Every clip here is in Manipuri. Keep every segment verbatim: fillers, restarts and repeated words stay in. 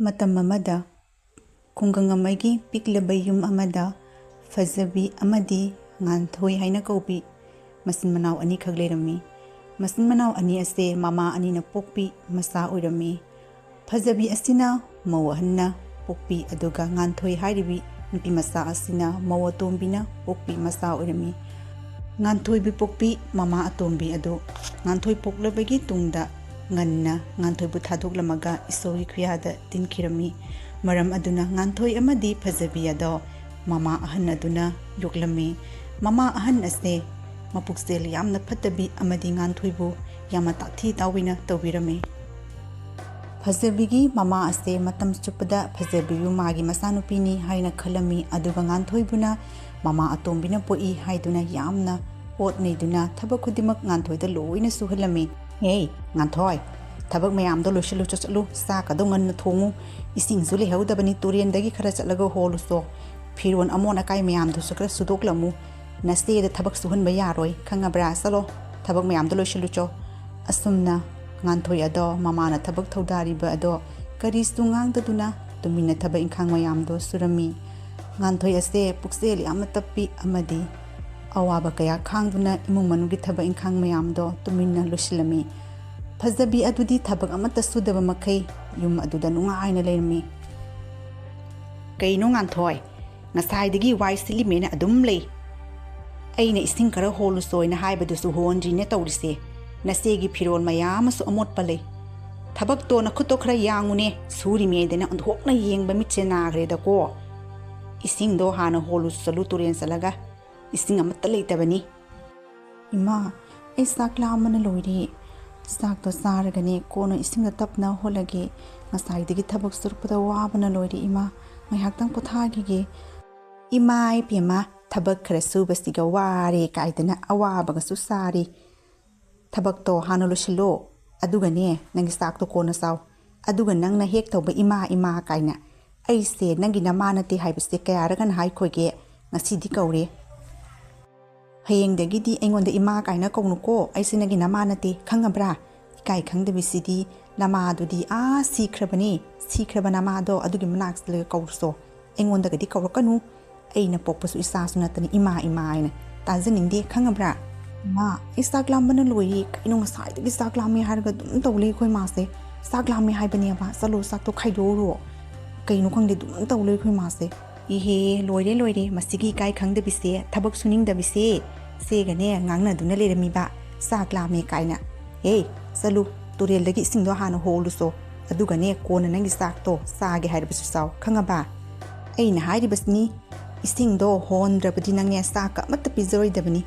ꯃꯇꯝ ꯑꯃꯗ ꯈꯨꯡꯒꯪ ꯑꯃꯒꯤ ꯄꯤꯛꯂꯕ ꯌꯨꯝ ꯑꯃꯗ ꯐꯖꯕꯤ ꯑꯃꯗꯤ ꯉꯥꯟꯊꯣꯏ ꯍꯥꯏꯅ ꯀꯧꯕꯤ ꯃꯆꯤꯟ ꯃꯅꯥꯎ ꯑꯅꯤꯈꯛ ꯂꯩꯔꯝꯃꯤ꯫ ꯃꯆꯤꯟ ꯃꯅꯥꯎ ꯑꯅꯤ ꯑꯁꯦ ꯃꯃꯥ ꯑꯅꯤꯅ ꯄꯣꯛꯄꯤ ꯃꯆꯥ ꯑꯣꯏꯔꯝꯃꯤ꯫ ꯐꯖꯕꯤ ꯑꯁꯤꯅ ꯃꯧ ꯑꯍꯟꯅ ꯄꯣꯛꯄꯤ, ꯑꯗꯨꯒ ꯉꯥꯟꯊꯣꯏ ꯍꯥꯏꯔꯤꯕꯤ ꯅꯨꯄꯤ ꯃꯆꯥ ꯑꯁꯤꯅ ꯃꯧ ꯑꯇꯣꯝꯕꯤꯅ ꯄꯣꯛꯄꯤ ꯃꯆꯥ ꯑꯣꯏꯔꯝꯃꯤ꯫ ꯉꯥꯟꯊꯣꯏꯕꯨ ꯄꯣꯛꯄꯤ ꯃꯃꯥ ꯑꯇꯣꯝꯕꯤ ꯑꯗꯨ ꯉꯥꯟꯊꯣꯏ ꯄꯣꯛꯂꯕꯒꯤ ꯇꯨꯡꯗ ꯉꯟꯅ ꯉꯥꯟꯊꯣꯏꯕꯨ ꯊꯥꯗꯣꯛꯂꯝꯃꯒ ꯏꯁꯣꯔꯒꯤ ꯈꯨꯌꯥꯗ ꯇꯤꯟꯈꯤꯔꯝꯃꯤ꯫ ꯃꯔꯝ ꯑꯗꯨꯅ ꯉꯥꯟꯊꯣꯏ ꯑꯃꯗꯤ ꯐꯖꯕꯤ ꯑꯗꯣ ꯃꯃꯥ ꯑꯍꯟ ꯑꯗꯨꯅ ꯌꯣꯛꯂꯝꯃꯤ꯫ ꯃꯃꯥ ꯑꯍꯟ ꯑꯁꯦ ꯃꯄꯨꯛꯆꯦꯜ ꯌꯥꯝꯅ ꯐꯠꯇꯕꯤ ꯑꯃꯗꯤ ꯉꯥꯟꯊꯣꯏꯕꯨ ꯌꯥꯝꯅ ꯇꯥꯊꯤ ꯇꯥꯑꯣꯏꯅ ꯇꯧꯕꯤꯔꯝꯃꯤ꯫ ꯐꯖꯕꯤꯒꯤ ꯃꯃꯥ ꯑꯁꯦ ꯃꯇꯝ ꯆꯨꯞꯄꯗ ꯐꯖꯕꯤꯕꯨ ꯃꯥꯒꯤ ꯃꯆꯥꯅꯨꯄꯤꯅꯤ ꯍꯥꯏꯅ ꯈꯜꯂꯝꯃꯤ, ꯑꯗꯨꯒ ꯉꯥꯟꯊꯣꯏꯕꯨꯅ ꯃꯃꯥ ꯑꯇꯣꯝꯕꯤꯅ ꯄꯣꯛꯏ ꯍꯥꯏꯗꯨꯅ ꯌꯥꯝꯅ ꯑꯣꯠ ꯅꯩꯗꯨꯅ ꯊꯕꯛ ꯈꯨꯗꯤꯡꯃꯛ ꯉꯥꯟꯊꯣꯏꯗ ꯂꯣꯏꯅ ꯁꯨꯍꯜꯂꯝꯃꯤ꯫ "ꯍꯦ, ꯉꯥꯟꯊꯣꯏ, ꯊꯕꯛ ꯃꯌꯥꯝꯗꯣ ꯂꯣꯏꯁꯤꯜꯂꯨ, ꯆꯠ-, ꯆꯠꯂꯨ, ꯆꯥꯛꯀꯗꯣ ꯉꯟꯅ ꯊꯣꯡꯉꯨ, ꯏꯁꯤꯡꯁꯨ ꯂꯩꯍꯧꯗꯕꯅꯤ, ꯇꯨꯔꯦꯟꯗꯒꯤ ꯈꯔ ꯆꯠꯂꯒ ꯍꯣꯜꯂꯨꯆꯣ, ꯐꯤꯔꯣꯟ ꯑꯃꯣꯠ ꯑꯀꯥꯏ ꯃꯌꯥꯝꯗꯨꯁꯨ ꯈꯔ ꯁꯨꯗꯣꯛꯂꯝꯃꯨ, ꯅꯆꯦꯗ ꯊꯕꯛ ꯁꯨꯍꯟꯕ ꯌꯥꯔꯣꯏ, ꯈꯪꯉꯕ꯭ꯔꯥ? ꯆꯠꯂꯣ, ꯊꯕꯛ ꯃꯌꯥꯝꯗꯣ ꯂꯣꯏꯁꯤꯜꯂꯨꯆꯣ"꯫ ꯑꯁꯨꯝꯅ ꯉꯥꯟꯊꯣꯏ ꯑꯗꯣ ꯃꯃꯥꯅ ꯊꯕꯛ ꯊꯧꯗꯥꯔꯤꯕ ꯑꯗꯣ ꯀꯔꯤꯁꯨ ꯉꯥꯡꯗꯗꯨꯅ ꯇꯨꯃꯤꯟꯅ ꯊꯕꯛ ꯏꯪꯈꯥꯡ ꯃꯌꯥꯝꯗꯣ ꯁꯨꯔꯝꯃꯤ꯫ ꯉꯥꯟꯊꯣꯏ ꯑꯁꯦ ꯄꯨꯛꯆꯦꯜ ꯌꯥꯝꯅ ꯇꯞꯄꯤ ꯑꯃꯗꯤ ꯑꯋꯥꯕ ꯀꯌꯥ ꯈꯥꯡꯗꯨꯅ ꯏꯃꯨꯡ ꯃꯅꯨꯡꯒꯤ ꯊꯕꯛ ꯏꯪꯈꯥꯡ ꯃꯌꯥꯝꯗꯣ ꯇꯨꯃꯤꯟꯅ ꯂꯣꯏꯁꯤꯜꯂꯝꯃꯤ꯫ ꯐꯖꯕꯤ ꯑꯗꯨꯗꯤ ꯊꯕꯛ ꯑꯃꯠꯇ ꯁꯨꯗꯕ ꯃꯈꯩ ꯌꯨꯝ ꯑꯗꯨꯗ ꯅꯨꯡꯉꯥꯏꯅ ꯂꯩꯔꯝꯃꯤ꯫ "ꯀꯩꯅꯣ ꯉꯥꯟꯊꯣꯏ, ꯉꯁꯥꯏꯗꯒꯤ ꯋꯥꯏ ꯁꯤꯠꯂꯤꯃꯦꯅ ꯑꯗꯨꯝ ꯂꯩ? ꯑꯩꯅ ꯏꯁꯤꯡ ꯈꯔ ꯍꯣꯜꯂꯨꯆꯣꯅ ꯍꯥꯏꯕꯗꯨꯁꯨ ꯍꯣꯟꯗ꯭ꯔꯤꯅꯦ ꯇꯧꯔꯤꯁꯦ꯫ ꯅꯆꯦꯒꯤ ꯐꯤꯔꯣꯜ ꯃꯌꯥꯝ ꯑꯃꯁꯨ ꯑꯃꯣꯠꯄ ꯂꯩ꯫ ꯊꯕꯛꯇꯣ ꯅꯈꯨꯠꯇꯣ ꯈꯔ ꯌꯥꯡꯉꯨꯅꯦ, ꯁꯨꯔꯤꯃꯦꯗꯅ ꯑꯣꯟꯊꯣꯛꯅ ꯌꯦꯡꯕ ꯃꯤꯠꯁꯦ ꯅꯥꯈ꯭ꯔꯦꯗꯀꯣ꯫ ꯏꯁꯤꯡꯗꯣ ꯍꯥꯟꯅ ꯍꯣꯜꯂꯨ ꯆꯠꯂꯨ ꯇꯨꯔꯦꯟ ꯆꯠꯂꯒ, ꯏꯁꯤꯡ ꯑꯃꯠꯇ ꯂꯩꯇꯕꯅꯤ"꯫ "ꯏꯃꯥ, ꯑꯩ ꯆꯥꯛ ꯂꯥꯝꯕꯅ ꯂꯣꯏꯔꯦ꯫ ꯆꯥꯛꯇꯣ ꯆꯥꯔꯒꯅꯦ ꯀꯣꯟꯅ ꯏꯁꯤꯡꯗ ꯇꯞꯅ ꯍꯣꯜꯂꯒꯦ꯫ ꯉꯁꯥꯏꯗꯒꯤ ꯊꯕꯛ ꯁꯨꯔꯛꯄꯗ ꯋꯥꯕꯅ ꯂꯣꯏꯔꯦ ꯏꯃꯥ꯫ ꯉꯥꯏꯍꯥꯛꯇꯪ ꯄꯣꯊꯥꯈꯤꯒꯦ"꯫ "ꯏꯃꯥ ꯏꯕꯦꯝꯃ, ꯊꯕꯛ ꯈꯔ ꯁꯨꯕꯁꯤꯒ ꯋꯥꯔꯦ ꯀꯥꯏꯗꯅ ꯑꯋꯥꯕꯒꯁꯨ ꯁꯥꯔꯤ꯫ ꯊꯕꯛꯇꯣ ꯍꯥꯟꯅ ꯂꯣꯏꯁꯤꯜꯂꯣ꯫ ꯑꯗꯨꯒꯅꯦ, ꯅꯪꯒꯤ ꯆꯥꯛꯇꯣ ꯀꯣꯟꯅ ꯆꯥꯎ꯫ ꯑꯗꯨꯒ ꯅꯪꯅ ꯍꯦꯛ ꯇꯧꯕ ꯏꯃꯥ, ꯏꯃꯥ ꯀꯥꯏꯅ꯫ ꯑꯩꯁꯦ ꯅꯪꯒꯤ ꯅꯃꯥ ꯅꯠꯇꯦ ꯍꯥꯏꯕꯁꯦ ꯀꯌꯥꯔꯛ ꯍꯥꯏꯈꯣꯏꯒꯦ? ꯉꯁꯤꯗꯤ ꯀꯧꯔꯦ꯫ ꯍꯌꯦꯡꯗꯒꯤꯗꯤ ꯑꯩꯉꯣꯟꯗ ꯏꯃꯥ ꯀꯥꯏꯅ ꯀꯧꯅꯨꯀꯣ꯫ ꯑꯩꯁꯦ ꯅꯪꯒꯤ ꯅꯃꯥ ꯅꯠꯇꯦ, ꯈꯪꯉꯕ꯭ꯔꯥ? ꯏꯀꯥꯏ ꯈꯪꯗꯕꯤꯁꯤꯗꯤ꯫ ꯅꯃꯥꯗꯨꯗꯤ ꯑꯥ ꯁꯤꯈ꯭ꯔꯕꯅꯤ꯫ ꯁꯤꯈ꯭ꯔꯕ ꯅꯃꯥꯗꯣ ꯑꯗꯨꯒꯤ ꯃꯅꯥꯛꯁꯤꯗ ꯀꯧꯔꯨꯁꯣ꯫ ꯑꯩꯉꯣꯟꯗꯒꯗꯤ ꯀꯧꯔꯛꯀꯅꯨ꯫ ꯑꯩꯅ ꯄꯣꯛꯄꯁꯨ ꯏꯆꯥꯁꯨ ꯅꯠꯇꯅ ꯏꯃꯥ ꯏꯃꯥ ꯍꯥꯏꯅ ꯇꯥꯖꯅꯤꯡꯗꯦ, ꯈꯪꯉꯕ꯭ꯔꯥ? ꯏꯃꯥ, ꯑꯩ ꯆꯥꯛ ꯂꯥꯝꯕꯅ ꯂꯣꯏꯔꯦ꯫ ꯀꯩꯅꯣ ꯉꯁꯥꯏꯗꯒꯤ ꯆꯥꯛ ꯂꯥꯝꯃꯦ ꯍꯥꯏꯔꯒ ꯑꯗꯨꯝ ꯇꯧ ꯂꯩ ꯑꯩꯈꯣꯏ ꯃꯥꯁꯦ꯫ ꯆꯥꯛ ꯂꯥꯝꯃꯦ ꯍꯥꯏꯕꯅꯦꯕ, ꯆꯠꯂꯣ ꯆꯥꯛꯇꯣ ꯈꯥꯏꯗꯣꯛꯎꯔꯣ꯫ ꯀꯩꯅꯣ ꯈꯪꯗꯦ, ꯑꯗꯨꯝ ꯇꯧ ꯂꯩ ꯑꯩꯈꯣꯏ ꯃꯥꯁꯦ꯫ ꯏꯍꯦ, ꯂꯣꯏꯔꯦ ꯂꯣꯏꯔꯦ, ꯃꯁꯤꯒꯤ ꯏꯀꯥꯏ ꯈꯪꯗꯕꯤꯁꯦ, ꯊꯕꯛ ꯁꯨꯅꯤꯡꯗꯕꯤꯁꯦ꯫ ꯁꯦꯒꯅꯦ ꯉꯥꯡꯅꯗꯨꯅ ꯂꯩꯔꯝꯃꯤꯕ, ꯆꯥꯛ ꯂꯥꯝꯃꯦ ꯀꯥꯏꯅ꯫ ꯍꯦ, ꯆꯠꯂꯨ, ꯇꯨꯔꯦꯜꯗꯒꯤ ꯏꯁꯤꯡꯗꯣ ꯍꯥꯟꯅ ꯍꯣꯜꯂꯨꯁꯣ, ꯑꯗꯨꯒꯅꯦ ꯀꯣꯟꯅ ꯅꯪꯒꯤ ꯆꯥꯛꯇꯣ ꯆꯥꯒꯦ ꯍꯥꯏꯔꯕꯁꯨ ꯆꯥꯎ, ꯈꯪꯉꯕ? ꯑꯩꯅ ꯍꯥꯏꯔꯤꯕꯁꯤꯅꯤ, ꯏꯁꯤꯡꯗꯣ ꯍꯣꯟꯗ꯭ꯔꯕꯗꯤ ꯅꯪꯅꯦ ꯆꯥꯛꯀ ꯑꯃꯠꯇ ꯄꯤꯖꯔꯣꯏꯗꯕꯅꯤ꯫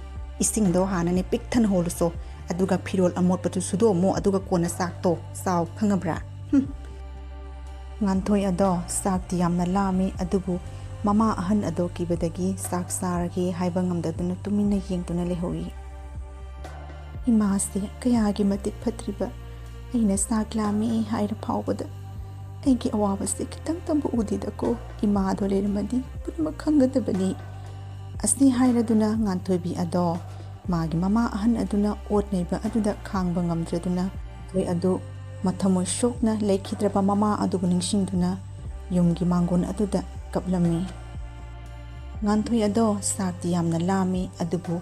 ꯏꯁꯤꯡꯗꯣ ꯍꯥꯟꯅꯅꯦ ꯄꯤꯛ ꯊꯟꯅ ꯍꯣꯜꯂꯨꯁꯣ, ꯑꯗꯨꯒ ꯐꯤꯔꯣꯜ ꯑꯃꯣꯠꯄꯗꯨ ꯁꯨꯗꯣꯛꯑꯝꯃꯣ, ꯑꯗꯨꯒ ꯀꯣꯟꯅ ꯆꯥꯛꯇꯣ ꯆꯥꯎ, ꯈꯪꯉꯕ꯭ꯔꯥ? ꯍꯨꯝ꯫ ꯉꯥꯟꯊꯣꯏ ꯑꯗꯣ ꯆꯥꯛꯇꯤ ꯌꯥꯝꯅ ꯂꯥꯝꯃꯤ, ꯑꯗꯨꯕꯨ ꯃꯃꯥ ꯑꯍꯟ ꯑꯗꯣ ꯀꯤꯕꯗꯒꯤ ꯆꯥꯛ ꯆꯥꯔꯒꯦ ꯍꯥꯏꯕ ꯉꯝꯗꯗꯨꯅ ꯇꯨꯃꯤꯟꯅ ꯌꯦꯡꯗꯨꯅ ꯂꯩꯍꯧꯏ꯫ ꯏꯃꯥꯁꯦ ꯀꯌꯥꯒꯤ ꯃꯇꯤꯛ ꯐꯠꯇ꯭ꯔꯤꯕ! ꯑꯩꯅ ꯆꯥꯛ ꯂꯥꯝꯃꯤ ꯍꯥꯏꯔ ꯐꯥꯎꯕꯗ ꯑꯩꯒꯤ ꯑꯋꯥꯕꯁꯦ ꯈꯤꯇꯪꯇꯕꯨ ꯎꯗꯦꯗꯀꯣ꯫ ꯏꯃꯥꯗꯣ ꯂꯩꯔꯝꯃꯗꯤ ꯄꯨꯝꯅꯃꯛ ꯈꯪꯒꯗꯕꯅꯤ꯫ ꯑꯁꯤ ꯍꯥꯏꯔꯗꯨꯅ ꯉꯥꯟꯊꯣꯏꯕꯤ ꯑꯗꯣ ꯃꯥꯒꯤ ꯃꯃꯥ ꯑꯍꯟ ꯑꯗꯨꯅ ꯑꯣꯠ ꯅꯩꯕ ꯑꯗꯨꯗ ꯈꯥꯡꯕ ꯉꯝꯗ꯭ꯔꯗꯨꯅ ꯉꯥꯟꯊꯣꯏ ꯑꯗꯨ ꯃꯊꯃꯣꯏ ꯁꯣꯛꯅ ꯂꯩꯈꯤꯗ꯭ꯔꯕ ꯃꯃꯥ ꯑꯗꯨꯕꯨ ꯅꯤꯡꯁꯤꯡꯗꯨꯅ ꯌꯨꯝꯒꯤ ꯃꯥꯡꯒꯣꯟ ꯑꯗꯨꯗ ꯀꯞꯂꯝꯃꯤ꯫ ꯉꯥꯟꯊꯣꯏ ꯑꯗꯣ ꯆꯥꯛꯇꯤ ꯌꯥꯝꯅ ꯂꯥꯝꯃꯤ, ꯑꯗꯨꯕꯨ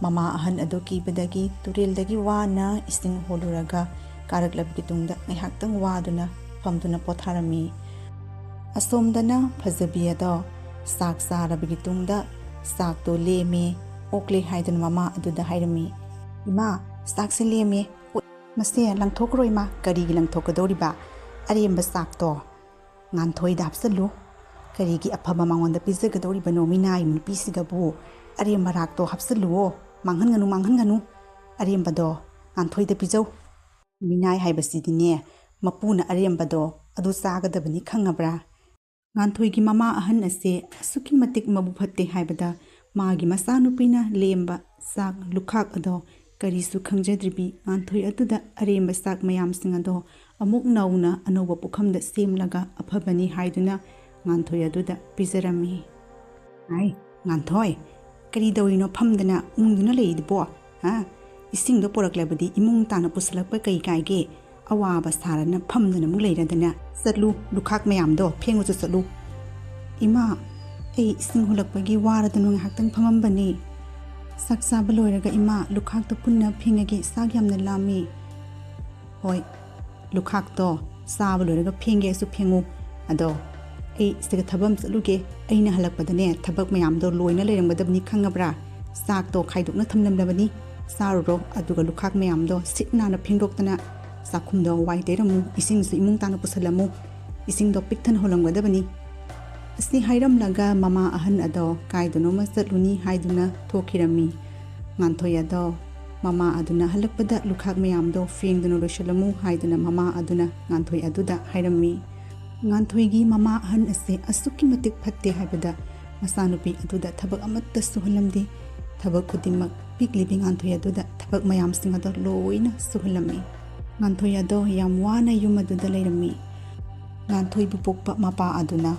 ꯃꯃꯥ ꯑꯍꯟ ꯑꯗꯨ ꯀꯤꯕꯗꯒꯤ ꯇꯨꯔꯦꯜꯗꯒꯤ ꯋꯥꯅ ꯏꯁꯤꯡ ꯍꯣꯜꯂꯨꯔꯒ ꯀꯥꯔꯛꯂꯕꯒꯤ ꯇꯨꯡꯗ ꯉꯥꯏꯍꯥꯛꯇꯪ ꯋꯥꯗꯨꯅ ꯐꯝꯗꯨꯅ ꯄꯣꯊꯥꯔꯝꯃꯤ꯫ ꯑꯁꯣꯝꯗꯅ ꯐꯖꯕꯤ ꯑꯗꯣ ꯆꯥꯛ ꯆꯥꯔꯕꯒꯤ ꯇꯨꯡꯗ ꯆꯥꯛꯇꯣ ꯂꯦꯝꯃꯦ, ꯑꯣꯛꯂꯦ ꯍꯥꯏꯗꯨꯅ ꯃꯃꯥ ꯑꯗꯨꯗ ꯍꯥꯏꯔꯝꯃꯤ꯫ "ꯏꯃꯥ, ꯆꯥꯛꯁꯦ ꯂꯦꯝꯃꯦ꯫ ꯎꯠ, ꯃꯁꯦ ꯂꯪꯊꯣꯛꯈ꯭ꯔꯣ ꯏꯃꯥ꯫" "ꯀꯔꯤꯒꯤ ꯂꯪꯊꯣꯛꯀꯗꯧꯔꯤꯕ? ꯑꯔꯦꯝꯕ ꯆꯥꯛꯇꯣ ꯉꯥꯟꯊꯣꯏꯗ ꯍꯥꯞꯆꯜꯂꯨ꯫ ꯀꯔꯤꯒꯤ ꯑꯐꯕ ꯃꯉꯣꯟꯗ ꯄꯤꯖꯒꯗꯧꯔꯤꯕꯅꯣ ꯃꯤꯅꯥꯏ ꯅꯨꯄꯤꯁꯤꯗꯕꯨ? ꯑꯔꯦꯝꯕ ꯔꯥꯛꯇꯣ ꯍꯥꯞꯆꯜꯂꯨꯑꯣ꯫ ꯃꯥꯡꯍꯟꯒꯅꯨ, ꯃꯥꯡꯍꯟꯒꯅꯨ꯫ ꯑꯔꯦꯝꯕꯗꯣ ꯉꯥꯟꯊꯣꯏꯗ ꯄꯤꯖꯧ꯫ ꯃꯤꯅꯥꯏ ꯍꯥꯏꯕꯁꯤꯗꯤꯅꯦ, ꯃꯄꯨꯅ ꯑꯔꯦꯝꯕꯗꯣ ꯑꯗꯨ ꯆꯥꯒꯗꯕꯅꯤ, ꯈꯪꯉꯕ꯭ꯔꯥ?" ꯉꯥꯟꯊꯣꯏꯒꯤ ꯃꯃꯥ ꯑꯍꯟ ꯑꯁꯦ ꯑꯁꯨꯛꯀꯤ ꯃꯇꯤꯛ ꯃꯕꯨꯛ ꯐꯠꯇꯦ ꯍꯥꯏꯕꯗ ꯃꯥꯒꯤ ꯃꯆꯥꯅꯨꯄꯤꯅ ꯂꯦꯝꯕ ꯆꯥꯛ ꯂꯨꯈꯥꯛ ꯑꯗꯣ ꯀꯔꯤꯁꯨ ꯈꯪꯖꯗ꯭ꯔꯤꯕꯤ ꯉꯥꯟꯊꯣꯏ ꯑꯗꯨꯗ ꯑꯔꯦꯝꯕ ꯆꯥꯛ ꯃꯌꯥꯝꯁꯤꯡ ꯑꯗꯣ ꯑꯃꯨꯛ ꯅꯧꯅ ꯑꯅꯧꯕ ꯄꯨꯈꯝꯗ ꯁꯦꯝꯂꯒ ꯑꯐꯕꯅꯤ ꯍꯥꯏꯗꯨꯅ ꯉꯥꯟꯊꯣꯏ ꯑꯗꯨꯗ ꯄꯤꯖꯔꯝꯃꯤ꯫ "ꯑꯥꯏ, ꯉꯥꯟꯊꯣꯏ, ꯀꯔꯤ ꯇꯧꯔꯤꯅꯣ ꯐꯝꯗꯅ ꯎꯪꯗꯨꯅ ꯂꯩꯔꯤꯗꯨꯕꯣ? ꯍꯥ? ꯏꯁꯤꯡꯗꯣ ꯄꯨꯔꯛꯂꯕꯗꯤ ꯏꯃꯨꯡ ꯇꯥꯅ ꯄꯨꯁꯤꯜꯂꯛꯄ ꯀꯩ ꯀꯥꯏꯒꯦ? ꯑꯋꯥꯕ ꯁꯥꯔꯅ ꯐꯝꯗꯅ ꯑꯃꯨꯛ ꯂꯩꯔꯗꯅ꯫ ꯆꯠꯂꯨ, ꯂꯨꯈꯥꯛ ꯃꯌꯥꯝꯗꯣ ꯐꯦꯡꯉꯨꯆꯣ ꯆꯠꯂꯨ꯫ ꯏꯃꯥ, ꯑꯩ ꯏꯁꯤꯡ ꯍꯨꯜꯂꯛꯄꯒꯤ ꯋꯥꯔꯗꯅ ꯉꯥꯏꯍꯥꯛꯇꯪ ꯐꯝꯃꯝꯕꯅꯤ꯫ ꯆꯥꯛ ꯆꯥꯕ ꯂꯣꯏꯔꯒ ꯏꯃꯥ, ꯂꯨꯈꯥꯛꯇꯣ ꯄꯨꯟꯅ ꯐꯦꯡꯉꯒꯦ, ꯆꯥꯛ ꯌꯥꯝꯅ ꯂꯥꯝꯃꯤ꯫ ꯍꯣꯏ, ꯂꯨꯈꯥꯛꯇꯣ ꯆꯥꯕ ꯂꯣꯏꯔꯒ ꯐꯦꯡꯒꯦꯁꯨ ꯐꯦꯡꯉꯨ꯫ ꯑꯗꯣ ꯑꯩ ꯁꯤꯗ ꯊꯕꯛ ꯑꯃ ꯆꯠꯂꯨꯒꯦ꯫ ꯑꯩꯅ ꯍꯜꯂꯛꯄꯗꯅꯦ ꯊꯕꯛ ꯃꯌꯥꯝꯗꯣ ꯂꯣꯏꯅ ꯂꯩꯔꯝꯒꯗꯕꯅꯤ, ꯈꯪꯉꯕ꯭ꯔꯥ? ꯆꯥꯛꯇꯣ ꯈꯥꯏꯗꯣꯛꯅ ꯊꯝꯂꯝꯂꯕꯅꯤ, ꯆꯥꯔꯨꯔꯣ꯫ ꯑꯗꯨꯒ ꯂꯨꯈꯥꯛ ꯃꯌꯥꯝꯗꯣ ꯁꯤꯠ ꯅꯥꯟꯅ ꯐꯦꯡꯗꯣꯛꯇꯅ ꯆꯥꯛꯈꯨꯝꯗꯣ ꯋꯥꯏ ꯇꯩꯔꯝꯃꯨ, ꯏꯁꯤꯡꯁꯨ ꯏꯃꯨꯡ ꯇꯥꯅ ꯄꯨꯁꯜꯂꯝꯃꯨ꯫ ꯏꯁꯤꯡꯗꯣ ꯄꯤꯛ ꯊꯟꯅ ꯍꯣꯜꯂꯝꯒꯗꯕꯅꯤ꯫ ꯑꯁꯤ ꯍꯥꯏꯔꯝꯂꯒ ꯃꯃꯥ ꯑꯍꯟ ꯑꯗꯣ ꯀꯥꯏꯗꯅꯣꯃ ꯆꯠꯂꯨꯅꯤ ꯍꯥꯏꯗꯨꯅ ꯊꯣꯛꯈꯤꯔꯝꯃꯤ꯫ ꯉꯥꯟꯊꯣꯏ ꯑꯗꯣ ꯃꯃꯥ ꯑꯗꯨꯅ ꯍꯜꯂꯛꯄꯗ ꯂꯨꯈꯥꯛ ꯃꯌꯥꯝꯗꯣ ꯐꯦꯡꯗꯨꯅ ꯂꯣꯏꯁꯤꯜꯂꯝꯃꯨ ꯍꯥꯏꯗꯨꯅ ꯃꯃꯥ ꯑꯗꯨꯅ ꯉꯥꯟꯊꯣꯏ ꯑꯗꯨꯗ ꯍꯥꯏꯔꯝꯃꯤ꯫ ꯉꯥꯟꯊꯣꯏꯒꯤ ꯃꯃꯥ ꯑꯍꯟ ꯑꯁꯦ ꯑꯁꯨꯛꯀꯤ ꯃꯇꯤꯛ ꯐꯠꯇꯦ ꯍꯥꯏꯕꯗ ꯃꯆꯥꯅꯨꯄꯤ ꯑꯗꯨꯗ ꯊꯕꯛ ꯑꯃꯠꯇ ꯁꯨꯍꯜꯂꯝꯗꯦ꯫ ꯊꯕꯛ ꯈꯨꯗꯤꯡꯃꯛ ꯄꯤꯛꯂꯤꯕꯤ ꯉꯥꯟꯊꯣꯏ ꯑꯗꯨꯗ ꯊꯕꯛ ꯃꯌꯥꯝꯁꯤꯡ ꯑꯗꯣ ꯂꯣꯏꯅ ꯁꯨꯍꯜꯂꯝꯃꯤ꯫ ꯉꯥꯟꯊꯣꯏ ꯑꯗꯣ ꯌꯥꯝ ꯋꯥꯅ ꯌꯨꯝ ꯑꯗꯨꯗ ꯂꯩꯔꯝꯃꯤ꯫ ꯉꯥꯟꯊꯣꯏꯕꯨ ꯄꯣꯛꯄ ꯃꯄꯥ ꯑꯗꯨꯅ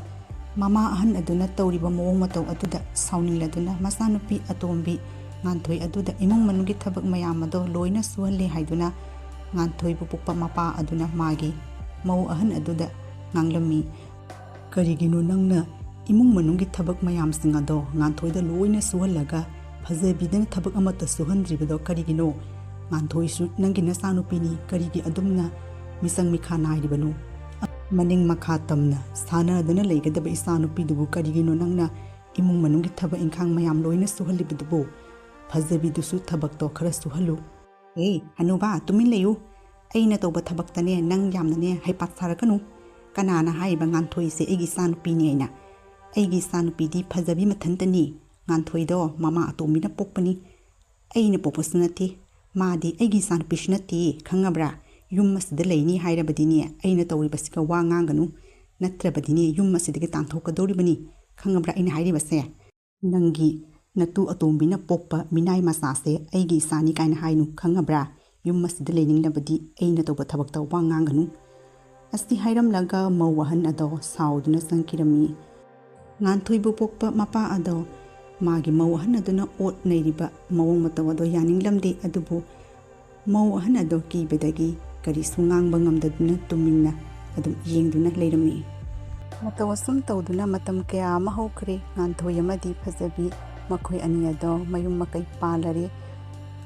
ꯃꯃꯥ ꯑꯍꯟ ꯑꯗꯨꯅ ꯇꯧꯔꯤꯕ ꯃꯑꯣꯡ ꯃꯇꯧ ꯑꯗꯨꯗ ꯁꯥꯎꯅꯤꯡꯂꯗꯨꯅ ꯃꯆꯥꯅꯨꯄꯤ ꯑꯇꯣꯝꯕꯤ ꯉꯥꯟꯊꯣꯏ ꯑꯗꯨꯗ ꯏꯃꯨꯡ ꯃꯅꯨꯡꯒꯤ ꯊꯕꯛ ꯃꯌꯥꯝ ꯑꯗꯣ ꯂꯣꯏꯅ ꯁꯨꯍꯜꯂꯦ ꯍꯥꯏꯗꯨꯅ ꯉꯥꯟꯊꯣꯏꯕꯨ ꯄꯣꯛꯄ ꯃꯄꯥ ꯑꯗꯨꯅ ꯃꯥꯒꯤ ꯃꯧ ꯑꯍꯟ ꯑꯗꯨꯗ ꯉꯥꯡꯂꯝꯃꯤ꯫ "ꯀꯔꯤꯒꯤꯅꯣ ꯅꯪꯅ ꯏꯃꯨꯡ ꯃꯅꯨꯡꯒꯤ ꯊꯕꯛ ꯃꯌꯥꯝꯁꯤꯡ ꯑꯗꯣ ꯉꯥꯟꯊꯣꯏꯗ ꯂꯣꯏꯅ ꯁꯨꯍꯜꯂꯒ ꯐꯖꯕꯤꯗꯅ ꯊꯕꯛ ꯑꯃꯠꯇ ꯁꯨꯍꯟꯗ꯭ꯔꯤꯕꯗꯣ ꯀꯔꯤꯒꯤꯅꯣ? ꯉꯥꯟꯊꯣꯏꯁꯨ ꯅꯪꯒꯤ ꯅꯆꯥꯅꯨꯄꯤꯅꯤ, ꯀꯔꯤꯒꯤ ꯑꯗꯨꯝꯅ ꯃꯤꯆꯪ ꯃꯤꯈꯥ ꯅꯥꯏꯔꯤꯕꯅꯣ? ꯃꯅꯤꯡ ꯃꯈꯥ ꯇꯝꯅ ꯁꯥꯟꯅꯗꯨꯅ ꯂꯩꯒꯗꯕ ꯏꯆꯥꯅꯨꯄꯤꯗꯨꯕꯨ ꯀꯔꯤꯒꯤꯅꯣ ꯅꯪꯅ ꯏꯃꯨꯡ ꯃꯅꯨꯡꯒꯤ ꯊꯕꯛ ꯏꯪꯈꯥꯡ ꯃꯌꯥꯝ ꯂꯣꯏꯅ ꯁꯨꯍꯜꯂꯤꯕꯗꯨꯕꯨ? ꯐꯖꯕꯤꯗꯨꯁꯨ ꯊꯕꯛꯇꯣ ꯈꯔ ꯁꯨꯍꯜꯂꯨ꯫" "ꯑꯦ, ꯍꯅꯨꯕꯥ, ꯇꯨꯃꯤꯟ ꯂꯩꯌꯨ꯫ ꯑꯩꯅ ꯇꯧꯕ ꯊꯕꯛꯇꯅꯦ ꯅꯪ ꯌꯥꯝꯅꯅꯦ ꯍꯩꯄꯥ ꯁꯥꯔꯛꯀꯅꯨ꯫ ꯀꯅꯥꯅ ꯍꯥꯏꯔꯤꯕ ꯉꯥꯟꯊꯣꯏꯁꯦ ꯑꯩꯒꯤ ꯏꯆꯥꯅꯨꯄꯤꯅꯦ ꯍꯥꯏꯅ? ꯑꯩꯒꯤ ꯏꯆꯥꯅꯨꯄꯤꯗꯤ ꯐꯖꯕꯤ ꯃꯊꯟꯇꯅꯤ꯫ ꯉꯥꯟꯊꯣꯏꯗꯣ ꯃꯃꯥ ꯑꯇꯣꯝꯕꯤꯅ ꯄꯣꯛꯄꯅꯤ꯫ ꯑꯩꯅ ꯄꯣꯛꯄꯁꯨ ꯅꯠꯇꯦ꯫ ꯃꯥꯗꯤ ꯑꯩꯒꯤ ꯏꯆꯥꯅꯨꯄꯤꯁꯨ ꯅꯠꯇꯦ, ꯈꯪꯉꯕ꯭ꯔꯥ? ꯌꯨꯝ ꯑꯁꯤꯗ ꯂꯩꯅꯤ ꯍꯥꯏꯔꯕꯗꯤꯅꯦ ꯑꯩꯅ ꯇꯧꯔꯤꯕꯁꯤꯒ ꯋꯥ ꯉꯥꯡꯒꯅꯨ꯫ ꯅꯠꯇ꯭ꯔꯕꯗꯤꯅꯦ ꯌꯨꯝ ꯑꯁꯤꯗꯒꯤ ꯇꯥꯟꯊꯣꯛꯀꯗꯧꯔꯤꯕꯅꯤ꯫ ꯈꯪꯉꯕ꯭ꯔꯥ ꯑꯩꯅ ꯍꯥꯏꯔꯤꯕꯁꯦ? ꯅꯪꯒꯤ ꯅꯇꯨ ꯑꯇꯣꯝꯕꯤꯅ ꯄꯣꯛꯄ ꯃꯤꯅꯥꯏ ꯃꯆꯥꯁꯦ ꯑꯩꯒꯤ ꯏꯆꯥꯅꯤ ꯀꯥꯏꯅ ꯍꯥꯏꯅꯨ, ꯈꯪꯉꯕ꯭ꯔꯥ? ꯌꯨꯝ ꯑꯁꯤꯗ ꯂꯩꯅꯤꯡꯂꯕꯗꯤ ꯑꯩꯅ ꯇꯧꯕ ꯊꯕꯛꯇ ꯋꯥ ꯉꯥꯡꯒꯅꯨ꯫" ꯑꯁꯤ ꯍꯥꯏꯔꯝꯂꯒ ꯃꯧ ꯑꯍꯟ ꯑꯗꯣ ꯁꯥꯎꯗꯨꯅ ꯆꯪꯈꯤꯔꯝꯃꯤ꯫ ꯉꯥꯟꯊꯣꯏꯕꯨ ꯄꯣꯛꯄ ꯃꯄꯥ ꯑꯗꯣ ꯃꯥꯒꯤ ꯃꯧ ꯑꯍꯟ ꯑꯗꯨꯅ ꯑꯣꯠ ꯅꯩꯔꯤꯕ ꯃꯑꯣꯡ ꯃꯇꯧ ꯑꯗꯣ ꯌꯥꯅꯤꯡꯂꯝꯗꯦ꯫ ꯑꯗꯨꯕꯨ ꯃꯧ ꯑꯍꯟ ꯑꯗꯣ ꯀꯤꯕꯗꯒꯤ ꯀꯔꯤꯁꯨ ꯉꯥꯡꯕ ꯉꯝꯗꯗꯨꯅ ꯇꯨꯃꯤꯟꯅ ꯑꯗꯨꯝ ꯌꯦꯡꯗꯨꯅ ꯂꯩꯔꯝꯃꯤ꯫ ꯃꯇꯧ ꯑꯁꯨꯝ ꯇꯧꯗꯨꯅ ꯃꯇꯝ ꯀꯌꯥ ꯑꯃ ꯍꯧꯈ꯭ꯔꯦ꯫ ꯉꯥꯟꯊꯣꯏ ꯑꯃꯗꯤ ꯐꯖꯕꯤ ꯃꯈꯣꯏ ꯑꯅꯤ ꯑꯗꯣ ꯃꯌꯨꯝ ꯃꯀꯩ ꯄꯥꯜꯂꯔꯦ꯫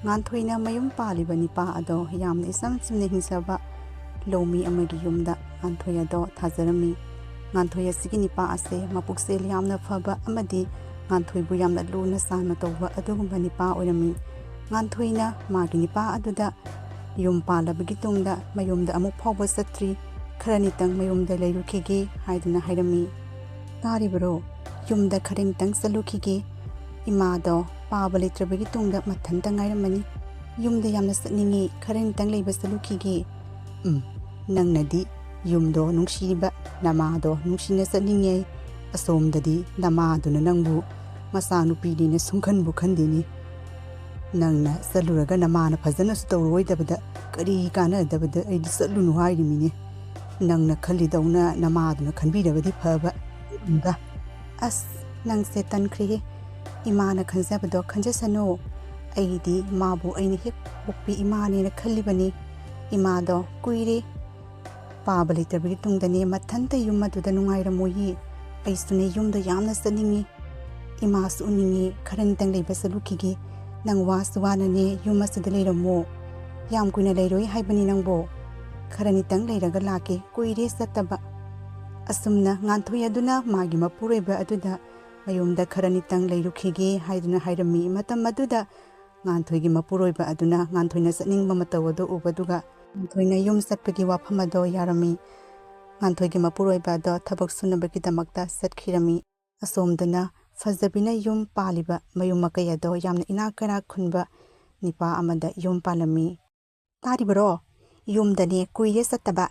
ꯉꯥꯟꯊꯣꯏꯅ ꯃꯌꯨꯝ ꯄꯥꯜꯂꯤꯕ ꯅꯤꯄꯥ ꯑꯗꯣ ꯌꯥꯝꯅ ꯏꯆꯝ ꯆꯝꯅ ꯍꯤꯡꯖꯕ ꯂꯧꯃꯤ ꯑꯃꯒꯤ ꯌꯨꯝꯗ ꯉꯥꯟꯊꯣꯏ ꯑꯗꯣ ꯊꯥꯖꯔꯝꯃꯤ꯫ ꯉꯥꯟꯊꯣꯏ ꯑꯁꯤꯒꯤ ꯅꯤꯄꯥ ꯑꯁꯦ ꯃꯄꯨꯛꯆꯦꯜ ꯌꯥꯝꯅ ꯐꯕ ꯑꯃꯗꯤ ꯉꯥꯟꯊꯣꯏꯕꯨ ꯌꯥꯝꯅ ꯂꯨꯅ ꯆꯥꯟꯅ ꯇꯧꯕ ꯑꯗꯨꯒꯨꯝꯕ ꯅꯤꯄꯥ ꯑꯣꯏꯔꯝꯃꯤ꯫ ꯉꯥꯟꯊꯣꯏꯅ ꯃꯥꯒꯤ ꯅꯤꯄꯥ ꯑꯗꯨꯗ ꯌꯨꯝ ꯄꯥꯜꯂꯕꯒꯤ ꯇꯨꯡꯗ ꯃꯌꯨꯝꯗ ꯑꯃꯨꯛ ꯐꯥꯎꯕ ꯆꯠꯇ꯭ꯔꯤ, ꯈꯔꯅꯤꯇꯪ ꯃꯌꯨꯝꯗ ꯂꯩꯔꯨꯈꯤꯒꯦ ꯍꯥꯏꯗꯨꯅ ꯍꯥꯏꯔꯝꯃꯤ꯫ ꯇꯥꯔꯤꯕꯔꯣ? ꯌꯨꯝꯗ ꯈꯔꯅꯤꯇꯪ ꯆꯠꯂꯨꯈꯤꯒꯦ꯫ ꯏꯃꯥꯗꯣ ꯄꯥꯕ ꯂꯩꯇ꯭ꯔꯕꯒꯤ ꯇꯨꯡꯗ ꯃꯊꯟꯇ ꯉꯥꯏꯔꯝꯃꯅꯤ꯫ ꯌꯨꯝꯗ ꯌꯥꯝꯅ ꯆꯠꯅꯤꯡꯉꯤ, ꯈꯔꯅꯤꯇꯪ ꯂꯩꯕ ꯆꯠꯂꯨꯈꯤꯒꯦ꯫ ꯎꯝ, ꯅꯪꯅꯗꯤ ꯌꯨꯝꯗꯣ ꯅꯨꯡꯁꯤꯕ, ꯅꯃꯥꯗꯣ ꯅꯨꯡꯁꯤꯅ ꯆꯠꯅꯤꯡꯉꯦ꯫ ꯑꯁꯣꯝꯗꯗꯤ ꯅꯃꯥꯗꯨꯅ ꯅꯪꯕꯨ ꯃꯆꯥꯅꯨꯄꯤꯅꯦꯅ ꯁꯨꯡꯈꯟꯕꯨ ꯈꯟꯗꯦꯅꯦ꯫ ꯅꯪꯅ ꯆꯠꯂꯨꯔꯒ ꯅꯃꯥꯅ ꯐꯖꯅꯁꯨ ꯇꯧꯔꯣꯏꯗꯕꯗ ꯀꯔꯤ ꯀꯥꯟꯅꯗꯕꯗ ꯑꯩꯗꯤ ꯆꯠꯂꯨꯅꯨ ꯍꯥꯏꯔꯤꯃꯤꯅꯦ꯫ ꯅꯪꯅ ꯈꯜꯂꯤꯗꯧꯅ ꯅꯃꯥꯗꯨꯅ ꯈꯟꯕꯤꯔꯕꯗꯤ ꯐꯕ꯫ ꯎꯝꯗ꯫ ꯑꯁ, ꯅꯪꯁꯦ ꯇꯟꯈ꯭ꯔꯦꯍꯦ꯫ ꯏꯃꯥꯅ ꯈꯟꯖꯕꯗꯣ ꯈꯟꯖꯁꯅꯨ꯫ ꯑꯩꯗꯤ ꯃꯥꯕꯨ ꯑꯩꯅ ꯍꯦꯛ ꯄꯣꯛꯄꯤ ꯏꯃꯥꯅꯦꯅ ꯈꯜꯂꯤꯕꯅꯤ꯫ ꯏꯃꯥꯗꯣ ꯀꯨꯏꯔꯦ ꯄꯥꯕ ꯂꯩꯇꯕꯒꯤ ꯇꯨꯡꯗꯅꯦ ꯃꯊꯟꯇ ꯌꯨꯝ ꯑꯗꯨꯗ ꯅꯨꯡꯉꯥꯏꯔꯝꯃꯣꯏꯌꯦ꯫ ꯑꯩꯁꯨꯅꯦ ꯌꯨꯝꯗ ꯌꯥꯝꯅ ꯆꯠꯅꯤꯡꯉꯤ꯫ ꯏꯃꯥꯁꯨ ꯎꯅꯤꯡꯉꯤ꯫ ꯈꯔꯅꯤꯇꯪ ꯂꯩꯕ ꯆꯠꯂꯨꯈꯤꯒꯦ꯫ ꯅꯪ ꯋꯥꯁꯨ ꯋꯥꯅꯅꯦ ꯌꯨꯝ ꯑꯁꯤꯗ ꯂꯩꯔꯝꯃꯣ꯫ ꯌꯥꯝ ꯀꯨꯏꯅ ꯂꯩꯔꯣꯏ ꯍꯥꯏꯕꯅꯤ ꯅꯪꯕꯣ꯫ ꯈꯔꯅꯤꯇꯪ ꯂꯩꯔꯒ ꯂꯥꯛꯀꯦ꯫ ꯀꯨꯏꯔꯦ ꯆꯠꯇꯕ꯫ ꯑꯁꯨꯝꯅ ꯉꯥꯟꯊꯣꯏ ꯑꯗꯨꯅ ꯃꯥꯒꯤ ꯃꯄꯨꯔꯣꯏꯕ ꯑꯗꯨꯗ ꯃꯌꯨꯝꯗ ꯈꯔꯅꯤꯇꯪ ꯂꯩꯔꯨꯈꯤꯒꯦ ꯍꯥꯏꯗꯨꯅ ꯍꯥꯏꯔꯝꯃꯤ꯫ ꯃꯇꯝ ꯑꯗꯨꯗ ꯉꯥꯟꯊꯣꯏꯒꯤ ꯃꯄꯨꯔꯣꯏꯕ ꯑꯗꯨꯅ ꯉꯥꯟꯊꯣꯏꯅ ꯆꯠꯅꯤꯡꯕ ꯃꯇꯧ ꯑꯗꯨ ꯎꯕꯗꯨꯒ ꯉꯥꯟꯊꯣꯏꯅ ꯌꯨꯝ ꯆꯠꯄꯒꯤ ꯋꯥꯐꯝ ꯑꯗꯣ ꯌꯥꯔꯝꯃꯤ꯫ ꯉꯥꯟꯊꯣꯏꯒꯤ ꯃꯄꯨꯔꯣꯏꯕ ꯑꯗꯣ ꯊꯕꯛ ꯁꯨꯅꯕꯒꯤꯗꯃꯛꯇ ꯆꯠꯈꯤꯔꯝꯃꯤ꯫ ꯑꯁꯣꯝꯗꯅ ꯐꯖꯕꯤꯅ ꯌꯨꯝ ꯄꯥꯜꯂꯤꯕ ꯃꯌꯨꯝ ꯃꯀꯩ ꯑꯗꯣ ꯌꯥꯝꯅ ꯏꯅꯥꯛ ꯀꯩꯔꯥꯛ ꯈꯨꯟꯕ ꯅꯤꯄꯥ ꯑꯃꯗ ꯌꯨꯝ ꯄꯥꯜꯂꯝꯃꯤ꯫ ꯇꯥꯔꯤꯕꯔꯣ? ꯌꯨꯝꯗꯅꯦ ꯀꯨꯏꯔꯦ ꯆꯠꯇꯕ꯫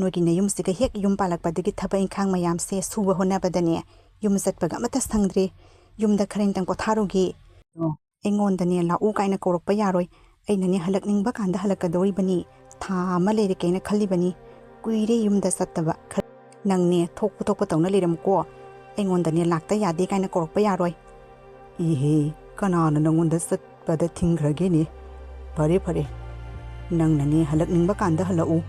ꯅꯣꯏꯒꯤ ꯅꯌꯨꯝꯁꯤꯒ ꯍꯦꯛ ꯌꯨꯝ ꯄꯥꯜꯂꯛꯄꯗꯒꯤ ꯊꯕꯛ ꯏꯪꯈꯥꯡ ꯃꯌꯥꯝꯁꯦ ꯁꯨꯕ ꯍꯣꯠꯅꯕꯗꯅꯦ ꯌꯨꯝ ꯆꯠꯄꯒ ꯑꯃꯠꯇ ꯁꯪꯗ꯭ꯔꯦ꯫ ꯌꯨꯝꯗ ꯈꯔ ꯅꯤꯇꯪ ꯄꯣꯊꯥꯔꯨꯒꯦ꯫ ꯑꯣ꯫ ꯑꯩꯉꯣꯟꯗꯅꯦ ꯂꯥꯛꯎ ꯀꯥꯏꯅ ꯀꯧꯔꯛꯄ ꯌꯥꯔꯣꯏ꯫ ꯑꯩꯅꯅꯦ ꯍꯜꯂꯛꯅꯤꯡꯕ ꯀꯥꯟꯗ ꯍꯜꯂꯛꯀꯗꯧꯔꯤꯕꯅꯤ꯫ ꯊꯥ ꯑꯃ ꯂꯩꯔꯦ ꯀꯩꯅ ꯈꯜꯂꯤꯕꯅꯤ꯫ ꯀꯨꯏꯔꯦ ꯌꯨꯝꯗ ꯆꯠꯇꯕ꯫ ꯈꯔ ꯅꯪꯅꯦ ꯊꯣꯛꯄ ꯊꯣꯛꯄ ꯇꯧꯅ ꯂꯩꯔꯝꯃꯨꯀꯣ꯫ ꯑꯩꯉꯣꯟꯗꯅꯦ ꯂꯥꯛꯇ ꯌꯥꯗꯦ ꯀꯥꯏꯅ ꯀꯧꯔꯛꯄ ꯌꯥꯔꯣꯏ꯫ ꯏꯍꯦ, ꯀꯅꯥꯅ ꯅꯪꯉꯣꯟꯗ ꯆꯠꯄꯗ ꯊꯤꯡꯈ꯭ꯔꯒꯦꯅꯦ? ꯐꯔꯦ, ꯐꯔꯦ꯫ ꯅꯪꯅꯅꯦ ꯍꯜꯂꯛꯅꯤꯡꯕ ꯀꯥꯟꯗ ꯍꯜꯂꯛꯎ꯫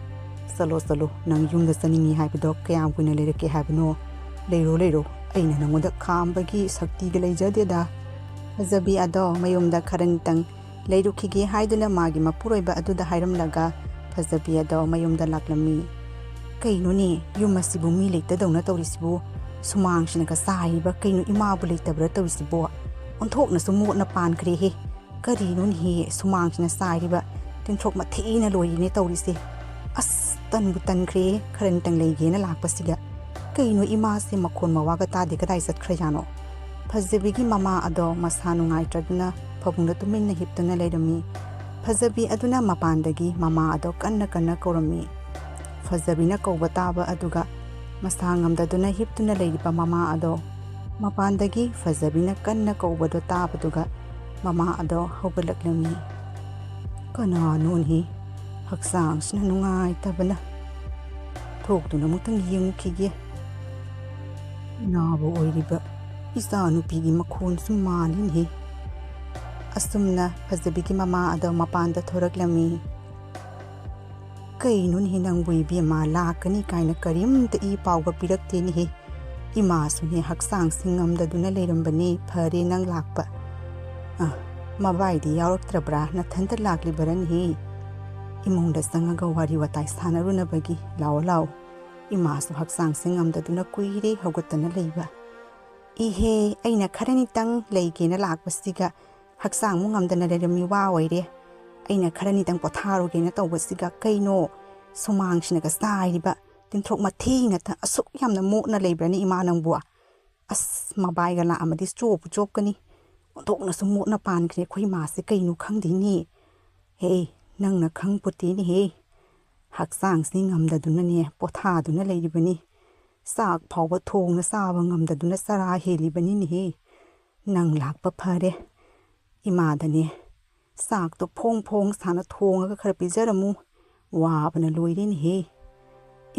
ꯆꯠꯂꯣ, ꯆꯠꯂꯣ, ꯅꯪ ꯌꯨꯝꯗ ꯆꯠꯅꯤꯡꯉꯤ ꯍꯥꯏꯕꯗꯣ ꯀꯌꯥꯝ ꯀꯨꯏꯅ ꯂꯩꯔꯛꯀꯦ ꯍꯥꯏꯕꯅꯣ? ꯂꯩꯔꯣ, ꯂꯩꯔꯣ, ꯑꯩꯅ ꯅꯪꯉꯣꯟꯗ ꯈꯥꯝꯕꯒꯤ ꯁꯛꯇꯤꯒ ꯂꯩꯖꯗꯦꯗ꯫ ꯐꯖꯕꯤ ꯑꯗꯣ ꯃꯌꯨꯝꯗ ꯈꯔꯅꯤꯇꯪ ꯂꯩꯔꯨꯈꯤꯒꯦ ꯍꯥꯏꯗꯨꯅ ꯃꯥꯒꯤ ꯃꯄꯨꯔꯣꯏꯕ ꯑꯗꯨꯗ ꯍꯥꯏꯔꯝꯂꯒ ꯐꯖꯕꯤ ꯑꯗꯣ ꯃꯌꯨꯝꯗ ꯂꯥꯛꯂꯝꯃꯤ꯫ ꯀꯩꯅꯣꯅꯦ, ꯌꯨꯝ ꯑꯁꯤꯕꯨ ꯃꯤ ꯂꯩꯇꯗꯧꯅ ꯇꯧꯔꯤꯁꯤꯕꯨ? ꯁꯨꯃꯥꯡꯁꯤꯅꯒ ꯆꯥꯏꯔꯤꯕ, ꯀꯩꯅꯣ ꯏꯃꯥꯕꯨ ꯂꯩꯇꯕ꯭ꯔꯥ ꯇꯧꯔꯤꯁꯤꯕꯣ? ꯑꯣꯟꯊꯣꯛꯅꯁꯨ ꯃꯣꯠꯅ ꯄꯥꯟꯈ꯭ꯔꯦꯍꯦ꯫ ꯀꯔꯤꯅꯣꯅꯦꯍꯦ, ꯁꯨꯃꯥꯡꯁꯤꯅ ꯆꯥꯏꯔꯤꯕ ꯇꯤꯟꯊ꯭ꯔꯣꯛ ꯃꯊꯤꯅ ꯂꯣꯏꯔꯤꯅꯦ ꯇꯧꯔꯤꯁꯦ꯫ ꯑꯁ, ꯇꯟꯕꯨ ꯇꯟꯈ꯭ꯔꯦꯍꯦ, ꯈꯔꯅꯤꯇꯪ ꯂꯩꯒꯦꯅ ꯂꯥꯛꯄꯁꯤꯒ꯫ ꯀꯩꯅꯣ ꯏꯃꯥꯁꯦ ꯃꯈꯣꯟ ꯃꯋꯥꯒ ꯇꯥꯗꯦ, ꯀꯗꯥꯏ ꯆꯠꯈ꯭ꯔꯖꯥꯠꯅꯣ? ꯐꯖꯕꯤꯒꯤ ꯃꯃꯥ ꯑꯗꯣ ꯃꯁꯥ ꯅꯨꯡꯉꯥꯏꯇ꯭ꯔꯗꯨꯅ ꯐꯃꯨꯡꯗ ꯇꯨꯃꯤꯟꯅ ꯍꯤꯞꯇꯨꯅ ꯂꯩꯔꯝꯃꯤ꯫ ꯐꯖꯕꯤ ꯑꯗꯨꯅ ꯃꯄꯥꯟꯗꯒꯤ ꯃꯃꯥ ꯑꯗꯣ ꯀꯟꯅ ꯀꯟꯅ ꯀꯧꯔꯝꯃꯤ꯫ ꯐꯖꯕꯤꯅ ꯀꯧꯕ ꯇꯥꯕ ꯑꯗꯨꯒ ꯃꯁꯥ ꯉꯝꯗꯗꯨꯅ ꯍꯤꯞꯇꯨꯅ ꯂꯩꯔꯤꯕ ꯃꯃꯥ ꯑꯗꯣ, ꯃꯄꯥꯟꯗꯒꯤ ꯐꯖꯕꯤꯅ ꯀꯟꯅ ꯀꯧꯕꯗꯣ ꯇꯥꯕꯗꯨꯒ ꯃꯃꯥ ꯑꯗꯣ ꯍꯧꯒꯠꯂꯛꯂꯝꯃꯤ꯫ ꯀꯅꯥꯅꯣꯅꯦ? ꯍꯛꯆꯥꯡꯁꯤꯅ ꯅꯨꯡꯉꯥꯏꯇꯕꯅ꯫ ꯊꯣꯛꯇꯨꯅ ꯑꯃꯨꯛꯇꯪ ꯌꯦꯡꯉꯨꯈꯤꯒꯦ꯫ ꯅꯥꯕ ꯑꯣꯏꯔꯤꯕ ꯏꯆꯥ ꯅꯨꯄꯤꯒꯤ ꯃꯈꯣꯟꯁꯨ ꯃꯥꯜꯂꯤꯅꯦ꯫ ꯑꯁꯨꯝꯅ ꯐꯖꯕꯤꯒꯤ ꯃꯃꯥ ꯑꯗꯣ ꯃꯄꯥꯟꯗ ꯊꯣꯔꯛꯂꯝꯃꯤ꯫ ꯀꯩꯅꯣꯅꯦꯍꯦ ꯅꯪꯕꯨ ꯏꯕꯦꯝꯃ, ꯂꯥꯛꯀꯅꯤ ꯀꯥꯏꯅ ꯀꯔꯤꯝꯇ ꯏ ꯄꯥꯎꯒ ꯄꯤꯔꯛꯇꯦꯅꯦꯍꯦ꯫ ꯏꯃꯥꯁꯨꯅꯦ ꯍꯛꯆꯥꯡꯁꯦ ꯉꯝꯗꯗꯨꯅ ꯂꯩꯔꯝꯕꯅꯦ, ꯐꯔꯦ ꯅꯪ ꯂꯥꯛꯄ꯫ ꯑ, ꯃꯕꯥꯏꯗꯤ ꯌꯥꯎꯔꯛꯇ꯭ꯔꯕ꯭ꯔꯥ? ꯅꯊꯟꯇ ꯂꯥꯛꯂꯤꯕꯔꯅꯦꯍꯦ? ꯏꯃꯨꯡꯗ ꯆꯪꯉꯒ ꯋꯥꯔꯤ ꯋꯥꯇꯥꯏ ꯁꯥꯟꯅꯔꯨꯅꯕꯒꯤ꯫ ꯂꯥꯛꯑꯣ, ꯂꯥꯛꯑꯣ꯫ ꯏꯃꯥꯁꯨ ꯍꯛꯆꯥꯡꯁꯦ ꯉꯝꯗꯗꯨꯅ ꯀꯨꯏꯔꯦ ꯍꯧꯒꯠꯇꯅ ꯂꯩꯕ꯫ ꯏꯍꯦ, ꯑꯩꯅ ꯈꯔꯅꯤꯇꯪ ꯂꯩꯒꯦꯅ ꯂꯥꯛꯄꯁꯤꯒ ꯍꯛꯆꯥꯡꯃꯨꯛ ꯉꯝꯗꯅ ꯂꯩꯔꯝꯃꯤ, ꯋꯥ ꯑꯣꯏꯔꯦ꯫ ꯑꯩꯅ ꯈꯔꯅꯤꯇꯪ ꯄꯣꯊꯥꯔꯨꯒꯦꯅ ꯇꯧꯕꯁꯤꯒ ꯀꯩꯅꯣ ꯁꯨꯃꯥꯡꯁꯤꯅꯒ ꯆꯥꯏꯔꯤꯕ ꯇꯤꯟꯊ꯭ꯔꯣꯛ ꯃꯊꯤ ꯉꯥꯛꯇ꯫ ꯑꯁꯨꯛ ꯌꯥꯝꯅ ꯃꯣꯠꯅ ꯂꯩꯕ꯭ꯔꯅꯦ ꯏꯃꯥ ꯅꯪꯕꯨ? ꯑꯁ, ꯃꯕꯥꯏꯒ ꯂꯥꯛꯑꯝꯃꯗꯤ ꯆꯣꯞꯄꯨ ꯆꯣꯞꯀꯅꯤ꯫ ꯑꯣꯟꯊꯣꯛꯅꯁꯨ ꯃꯣꯠꯅ ꯄꯥꯟꯈ꯭ꯔꯦ ꯑꯩꯈꯣꯏ ꯏꯃꯥꯁꯦ, ꯀꯩꯅꯣ ꯈꯪꯗꯦꯅꯦ꯫ ꯍꯦ, ꯅꯪꯅ ꯈꯪꯄꯣꯠꯇꯦꯅꯦꯍꯦ꯫ ꯍꯛꯆꯥꯡꯁꯤ ꯉꯝꯗꯗꯨꯅꯅꯦ ꯄꯣꯊꯥꯗꯨꯅ ꯂꯩꯔꯤꯕꯅꯤ꯫ ꯆꯥꯛ ꯐꯥꯎꯕ ꯊꯣꯡꯅ ꯆꯥꯕ ꯉꯝꯗꯗꯨꯅ ꯆꯔꯥ ꯍꯦꯜꯂꯤꯕꯅꯤꯅꯦꯍꯦ꯫ ꯅꯪ ꯂꯥꯛꯄ ꯐꯔꯦ꯫ ꯏꯃꯥꯗꯅꯦ ꯆꯥꯛꯇꯣ ꯐꯣꯡ ꯐꯣꯡ ꯁꯥꯅ ꯊꯣꯡꯉꯒ ꯈꯔ ꯄꯤꯖꯔꯝꯃꯨ꯫ ꯋꯥꯕꯅ ꯂꯣꯏꯔꯦꯅꯦꯍꯦ꯫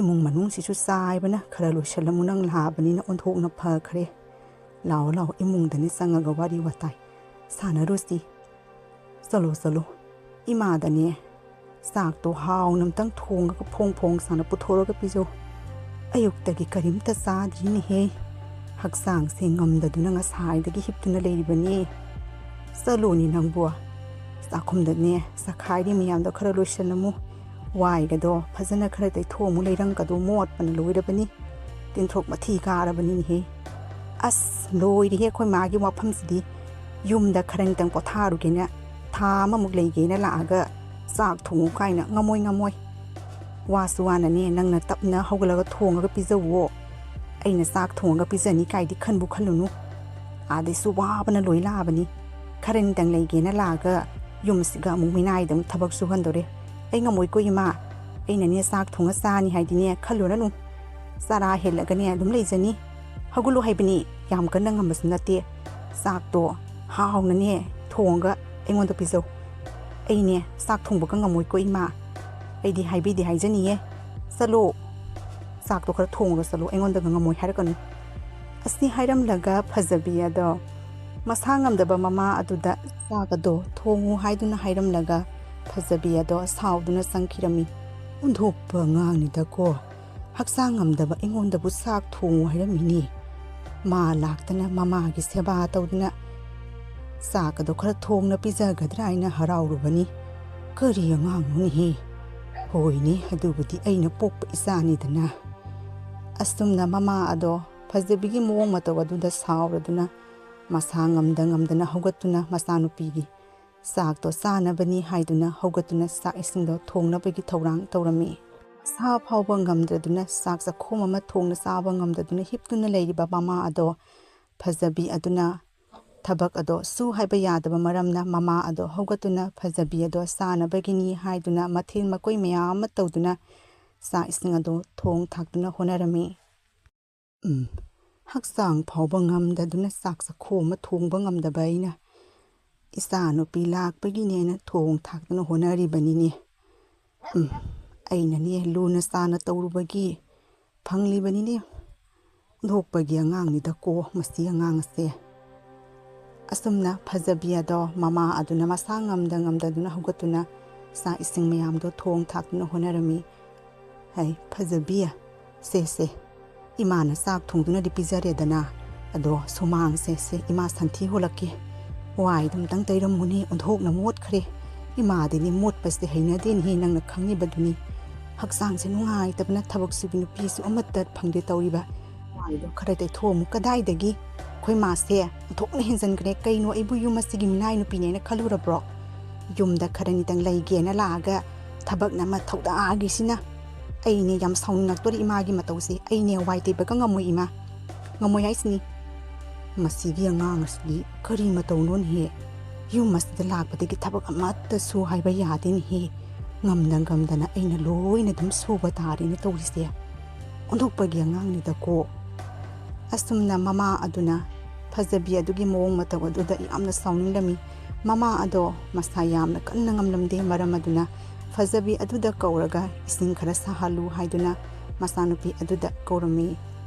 ꯏꯃꯨꯡ ꯃꯅꯨꯡꯁꯤꯁꯨ ꯆꯥꯏꯕꯅ ꯈꯔ ꯂꯣꯏꯁꯜꯂꯝꯃꯨ, ꯅꯪ ꯂꯥꯛꯑꯕꯅꯤꯅ ꯑꯣꯟꯊꯣꯛꯅ ꯐꯈ꯭ꯔꯦ꯫ ꯂꯥꯛꯑꯣ, ꯂꯥꯛꯑꯣ, ꯏꯃꯨꯡꯗꯅꯦ ꯆꯪꯉꯒ ꯋꯥꯔꯤ ꯋꯥꯇꯥꯏ ꯁꯥꯟꯅꯔꯨꯁꯤ꯫ ꯆꯠꯂꯣ, ꯆꯠꯂꯣ꯫ ꯏꯃꯥꯗꯅꯦ ꯆꯥꯛꯇꯣ ꯍꯥꯎꯅ ꯑꯝꯇꯪ ꯊꯣꯡꯉꯒ ꯐꯣꯡ ꯐꯣꯡ ꯁꯥꯅ ꯄꯨꯊꯣꯔꯒ ꯄꯤꯖꯧ꯫ ꯑꯌꯨꯛꯇꯒꯤ ꯀꯔꯤꯝꯇ ꯆꯥꯗ꯭ꯔꯤꯅꯦꯍꯦ꯫ ꯍꯛꯆꯥꯡꯁꯦ ꯉꯝꯗꯗꯨꯅ ꯉꯁꯥꯏꯗꯒꯤ ꯍꯤꯞꯇꯨꯅ ꯂꯩꯔꯤꯕꯅꯤ꯫ ꯆꯠꯂꯣꯅꯦ ꯅꯪꯕꯨ꯫ ꯆꯥꯛꯈꯨꯝꯗꯅꯦ ꯆꯈꯥꯏꯔꯤ ꯃꯌꯥꯝꯗꯣ ꯈꯔ ꯂꯣꯏꯁꯜꯂꯝꯃꯨ꯫ ꯋꯥꯏꯒꯗꯣ ꯐꯖꯅ ꯈꯔ ꯇꯩꯊꯣꯛꯑꯝꯃꯨ, ꯂꯩꯔꯪꯒꯗꯣ ꯃꯣꯠꯄꯅ ꯂꯣꯏꯔꯕꯅꯤ꯫ ꯇꯤꯟꯊ꯭ꯔꯣꯛ ꯃꯊꯤ ꯀꯥꯔꯕꯅꯤꯅꯦꯍꯦ꯫ ꯑꯁ ꯂꯣꯏꯔꯦꯍꯦ ꯑꯩꯈꯣꯏ ꯃꯥꯒꯤ ꯋꯥꯐꯝꯁꯤꯗꯤ꯫ ꯌꯨꯝꯗ ꯈꯔ ꯅꯤꯇꯪ ꯄꯣꯊꯥꯔꯨꯒꯦꯅ ꯊꯥ ꯑꯃꯃꯨꯛ ꯂꯩꯒꯦꯅ ꯂꯥꯛꯑꯒ ꯆꯥꯛ ꯊꯣꯡꯉꯨ ꯀꯥꯏꯅ ꯉꯝꯃꯣꯏ ꯉꯝꯃꯣꯏ꯫ ꯋꯥꯁꯨ ꯋꯥꯅꯅꯦ ꯅꯪꯅ ꯇꯞꯅ ꯍꯧꯒꯠꯂꯒ ꯊꯣꯡꯉꯒ ꯄꯤꯖꯧꯋꯣ꯫ ꯑꯩꯅ ꯆꯥꯛ ꯊꯣꯡꯉꯒ ꯄꯤꯖꯅꯤ ꯀꯥꯏꯗꯤ ꯈꯟꯕꯨ ꯈꯜꯂꯨꯅꯨ꯫ ꯑꯥꯗꯩꯁꯨ ꯋꯥꯕꯅ ꯂꯣꯏ ꯂꯥꯛꯑꯕꯅꯤ꯫ ꯈꯔ ꯅꯤꯇꯪ ꯂꯩꯒꯦꯅ ꯂꯥꯛꯑꯒ ꯌꯨꯝꯁꯤꯒ ꯑꯃꯨꯛ ꯃꯤꯅꯥꯏꯗ ꯑꯃꯨꯛ ꯊꯕꯛ ꯁꯨꯍꯟꯗꯣꯔꯦ꯫ ꯑꯩ ꯉꯝꯃꯣꯏꯀꯣ ꯏꯃꯥ꯫ ꯑꯩꯅꯅꯦ ꯆꯥꯛ ꯊꯣꯡꯉ ꯆꯥꯅꯤ ꯍꯥꯏꯗꯤꯅꯦ ꯈꯜꯂꯨꯔꯅꯨ꯫ ꯆꯔꯥ ꯍꯦꯜꯂꯒꯅꯦ ꯑꯗꯨꯝ ꯂꯩꯖꯅꯤ꯫ ꯍꯧꯒꯠꯂꯨ ꯍꯥꯏꯕꯅꯤ, ꯌꯥꯝ ꯀꯟꯅ ꯉꯝꯕꯁꯨ ꯅꯠꯇꯦ꯫ ꯆꯥꯛꯇꯣ ꯍꯥꯎꯅꯅꯦ ꯊꯣꯡꯉꯒ ꯑꯩꯉꯣꯟꯗ ꯄꯤꯖꯧ꯫ ꯑꯩꯅꯦ ꯆꯥꯛ ꯊꯣꯡꯕꯒ ꯉꯝꯃꯣꯏꯀꯣ ꯏꯃꯥ꯫ ꯑꯩꯗꯤ ꯍꯥꯏꯕꯤꯗꯤ ꯍꯥꯏꯖꯅꯤꯌꯦ꯫ ꯆꯠꯂꯣ, ꯆꯥꯛꯇꯣ ꯈꯔ ꯊꯣꯡꯉꯒ ꯆꯠꯂꯣ, ꯑꯩꯉꯣꯟꯗꯒ ꯉꯝꯃꯣꯏ ꯍꯥꯏꯔꯛꯀꯅꯨ꯫ ꯑꯁꯤ ꯍꯥꯏꯔꯝꯂꯒ ꯐꯖꯕꯤ ꯑꯗꯣ ꯃꯁꯥ ꯉꯝꯗꯕ ꯃꯃꯥ ꯑꯗꯨꯗ ꯆꯥꯛ ꯑꯗꯣ ꯊꯣꯡꯉꯨ ꯍꯥꯏꯗꯨꯅ ꯍꯥꯏꯔꯝꯂꯒ ꯐꯖꯕꯤ ꯑꯗꯣ ꯁꯥꯎꯗꯨꯅ ꯆꯪꯈꯤꯔꯝꯃꯤ꯫ ꯑꯣꯟꯊꯣꯛꯄ ꯑꯉꯥꯡꯅꯤꯗꯀꯣ꯫ ꯍꯛꯆꯥꯡ ꯉꯝꯗꯕ ꯑꯩꯉꯣꯟꯗꯕꯨ ꯆꯥꯛ ꯊꯣꯡꯉꯨ ꯍꯥꯏꯔꯝꯃꯤꯅꯦ꯫ ꯃꯥ ꯂꯥꯛꯇꯅ ꯃꯃꯥꯒꯤ ꯁꯦꯕꯥ ꯇꯧꯗꯨꯅ ꯆꯥꯛ ꯑꯗꯣ ꯈꯔ ꯊꯣꯡꯅ ꯄꯤꯖꯒꯗ꯭ꯔꯥ ꯍꯥꯏꯅ ꯍꯔꯥꯎꯔꯨꯕꯅꯤ꯫ ꯀꯔꯤ ꯑꯉꯥꯡꯅꯣꯅꯦꯍꯦ? ꯍꯣꯏꯅꯦ, ꯑꯗꯨꯕꯨꯗꯤ ꯑꯩꯅ ꯄꯣꯛꯄ ꯏꯆꯥꯅꯤꯗꯅ꯫ ꯑꯁꯨꯝꯅ ꯃꯃꯥ ꯑꯗꯣ ꯐꯖꯕꯤꯒꯤ ꯃꯑꯣꯡ ꯃꯇꯧ ꯑꯗꯨꯗ ꯁꯥꯎꯔꯗꯨꯅ ꯃꯁꯥ ꯉꯝꯗ ꯉꯝꯗꯅ ꯍꯧꯒꯠꯇꯨꯅ ꯃꯆꯥꯅꯨꯄꯤꯒꯤ ꯆꯥꯛꯇꯣ ꯆꯥꯅꯕꯅꯤ ꯍꯥꯏꯗꯨꯅ ꯍꯧꯒꯠꯇꯨꯅ ꯆꯥꯛ ꯏꯁꯤꯡꯗꯣ ꯊꯣꯡꯅꯕꯒꯤ ꯊꯧꯔꯥꯡ ꯇꯧꯔꯝꯃꯤ꯫ ꯃꯁꯥ ꯐꯥꯎꯕ ꯉꯝꯗ꯭ꯔꯗꯨꯅ ꯆꯥꯛ ꯆꯥꯛꯈꯣꯝ ꯑꯃ ꯊꯣꯡꯅ ꯆꯥꯕ ꯉꯝꯗꯗꯨꯅ ꯍꯤꯞꯇꯨꯅ ꯂꯩꯔꯤꯕ ꯃꯃꯥ ꯑꯗꯣ ꯐꯖꯕꯤ ꯑꯗꯨꯅ ꯊꯕꯛ ꯑꯗꯣ ꯁꯨ ꯍꯥꯏꯕ ꯌꯥꯗꯕ ꯃꯔꯝꯅ ꯃꯃꯥ ꯑꯗꯣ ꯍꯧꯒꯠꯇꯨꯅ ꯐꯖꯕꯤ ꯑꯗꯣ ꯆꯥꯅꯕꯒꯤꯅꯤ ꯍꯥꯏꯗꯨꯅ ꯃꯊꯦꯜ ꯃꯀꯣꯏ ꯃꯌꯥꯝ ꯑꯃ ꯇꯧꯗꯨꯅ ꯆꯥꯛ ꯏꯁꯤꯡ ꯑꯗꯣ ꯊꯣꯡ ꯊꯥꯛꯇꯨꯅ ꯍꯣꯠꯅꯔꯝꯃꯤ꯫ ꯎꯝ, ꯍꯛꯆꯥꯡ ꯐꯥꯎꯕ ꯉꯝꯗꯗꯨꯅ ꯆꯥꯛ ꯆꯥꯛꯈꯣꯝ ꯑꯃ ꯊꯣꯡꯕ ꯉꯝꯗꯕ ꯑꯩꯅ ꯏꯆꯥꯅꯨꯄꯤ ꯂꯥꯛꯄꯒꯤꯅꯦꯅ ꯊꯣꯡ ꯊꯥꯛꯇꯨꯅ ꯍꯣꯠꯅꯔꯤꯕꯅꯤꯅꯦ꯫ ꯎꯝ, ꯑꯩꯅꯅꯦ ꯂꯨꯅ ꯆꯥꯅ ꯇꯧꯔꯨꯕꯒꯤ ꯐꯪꯂꯤꯕꯅꯤꯅꯦ꯫ ꯑꯣꯟꯊꯣꯛꯄꯒꯤ ꯑꯉꯥꯡꯅꯤꯗꯀꯣ ꯃꯁꯤ ꯑꯉꯥꯡ ꯑꯁꯦ꯫ ꯑꯁꯨꯝꯅ ꯐꯖꯕꯤ ꯑꯗꯣ ꯃꯃꯥ ꯑꯗꯨꯅ ꯃꯁꯥ ꯉꯝꯗ ꯉꯝꯗꯗꯨꯅ ꯍꯧꯒꯠꯇꯨꯅ ꯆꯥꯛ ꯏꯁꯤꯡ ꯃꯌꯥꯝꯗꯣ ꯊꯣꯡ ꯊꯥꯛꯇꯨꯅ ꯍꯣꯠꯅꯔꯝꯃꯤ꯫ "ꯍꯩ, ꯐꯖꯕꯤ, ꯁꯦ, ꯁꯦ, ꯏꯃꯥꯅ ꯆꯥꯛ ꯊꯣꯡꯗꯨꯅꯗꯤ ꯄꯤꯖꯔꯦꯗꯅ, ꯑꯗꯣ ꯁꯨꯃꯥꯡꯁꯦ, ꯁꯦ, ꯏꯃꯥ ꯁꯟꯊꯤ ꯍꯣꯜꯂꯛꯀꯦ꯫ ꯋꯥꯏꯗꯨꯝꯇꯪ ꯇꯩꯔꯝꯃꯨꯅꯦ, ꯑꯣꯟꯊꯣꯛꯅ ꯃꯣꯠꯈ꯭ꯔꯦ꯫ ꯏꯃꯥꯗꯤꯅꯦ ꯃꯣꯠꯄꯁꯦ ꯍꯩꯅꯗꯦꯅꯦꯍꯦ, ꯅꯪꯅ ꯈꯪꯉꯤꯕꯗꯨꯅꯤ꯫ ꯍꯛꯆꯥꯡꯁꯦ ꯅꯨꯡꯉꯥꯏꯇꯕꯅ ꯊꯕꯛ ꯁꯨꯕꯤ ꯅꯨꯄꯤꯁꯨ ꯑꯃꯠꯇ ꯐꯪꯗꯦ ꯇꯧꯔꯤꯕ꯫ ꯋꯥꯏꯗꯣ ꯈꯔ ꯇꯩꯊꯣꯛꯑꯝꯃꯨ꯫ ꯀꯗꯥꯏꯗꯒꯤ? ꯑꯩꯈꯣꯏ ꯃꯥꯁꯦ ꯑꯣꯟꯊꯣꯛꯅ ꯍꯦꯟꯖꯟꯈ꯭ꯔꯦ꯫ ꯀꯩꯅꯣ, ꯑꯩꯕꯨ ꯌꯨꯝ ꯑꯁꯤꯒꯤ ꯃꯤꯅꯥꯏ ꯅꯨꯄꯤꯅꯦꯅ ꯈꯜꯂꯨꯔꯕ꯭ꯔꯣ? ꯌꯨꯝꯗ ꯈꯔ ꯅꯤꯇꯪ ꯂꯩꯒꯦꯅ ꯂꯥꯛꯑꯒ ꯊꯕꯛꯅ ꯑꯃ ꯊꯧꯗꯥꯒꯤꯁꯤꯅ꯫ ꯑꯩꯅꯦ ꯌꯥꯝ ꯁꯥꯎꯅꯤꯡꯉꯛꯇꯣꯔꯤ ꯏꯃꯥꯒꯤ ꯃꯇꯧꯁꯦ꯫ ꯑꯩꯅꯦ ꯋꯥꯏ ꯇꯩꯕꯒ ꯉꯝꯃꯣꯏ ꯏꯃꯥ꯫ ꯉꯝꯃꯣꯏ ꯍꯥꯏꯁꯤꯅꯤ꯫ ꯃꯁꯤꯒꯤ ꯑꯉꯥꯡ ꯑꯁꯤꯗꯤ ꯀꯔꯤ ꯃꯇꯧꯅꯣꯅꯦꯍꯦ? ꯌꯨꯝ ꯑꯁꯤꯗ ꯂꯥꯛꯄꯗꯒꯤ ꯊꯕꯛ ꯑꯃꯠꯇ ꯁꯨ ꯍꯥꯏꯕ ꯌꯥꯗꯦꯅꯦꯍꯦ꯫ ꯉꯝꯅ ꯉꯝꯗꯅ ꯑꯩꯅ ꯂꯣꯏꯅ ꯑꯗꯨꯝ ꯁꯨꯕ ꯇꯥꯔꯦꯅꯦ ꯇꯧꯔꯤꯁꯦ꯫ ꯑꯣꯟꯊꯣꯛꯄꯒꯤ ꯑꯉꯥꯡꯅꯤꯗꯀꯣ꯫ ꯑꯁꯨꯝꯅ ꯃꯃꯥ ꯑꯗꯨꯅ ꯐꯖꯕꯤ ꯑꯗꯨꯒꯤ ꯃꯑꯣꯡ ꯃꯇꯧ ꯑꯗꯨꯗ ꯌꯥꯝꯅ ꯁꯥꯎꯅꯤꯡꯂꯝꯃꯤ꯫ ꯃꯃꯥ ꯑꯗꯣ ꯃꯁꯥ ꯌꯥꯝꯅ ꯀꯟꯅ ꯉꯝꯂꯝꯗꯦ꯫ ꯃꯔꯝ ꯑꯗꯨꯅ ꯐꯖꯕꯤ ꯑꯗꯨꯗ ꯀꯧꯔꯒ ꯏꯁꯤꯡ ꯈꯔ ꯁꯥꯍꯜꯂꯨ ꯍꯥꯏꯗꯨꯅ ꯃꯆꯥꯅꯨꯄꯤ ꯑꯗꯨꯗ ꯀꯧꯔꯝꯃꯤ꯫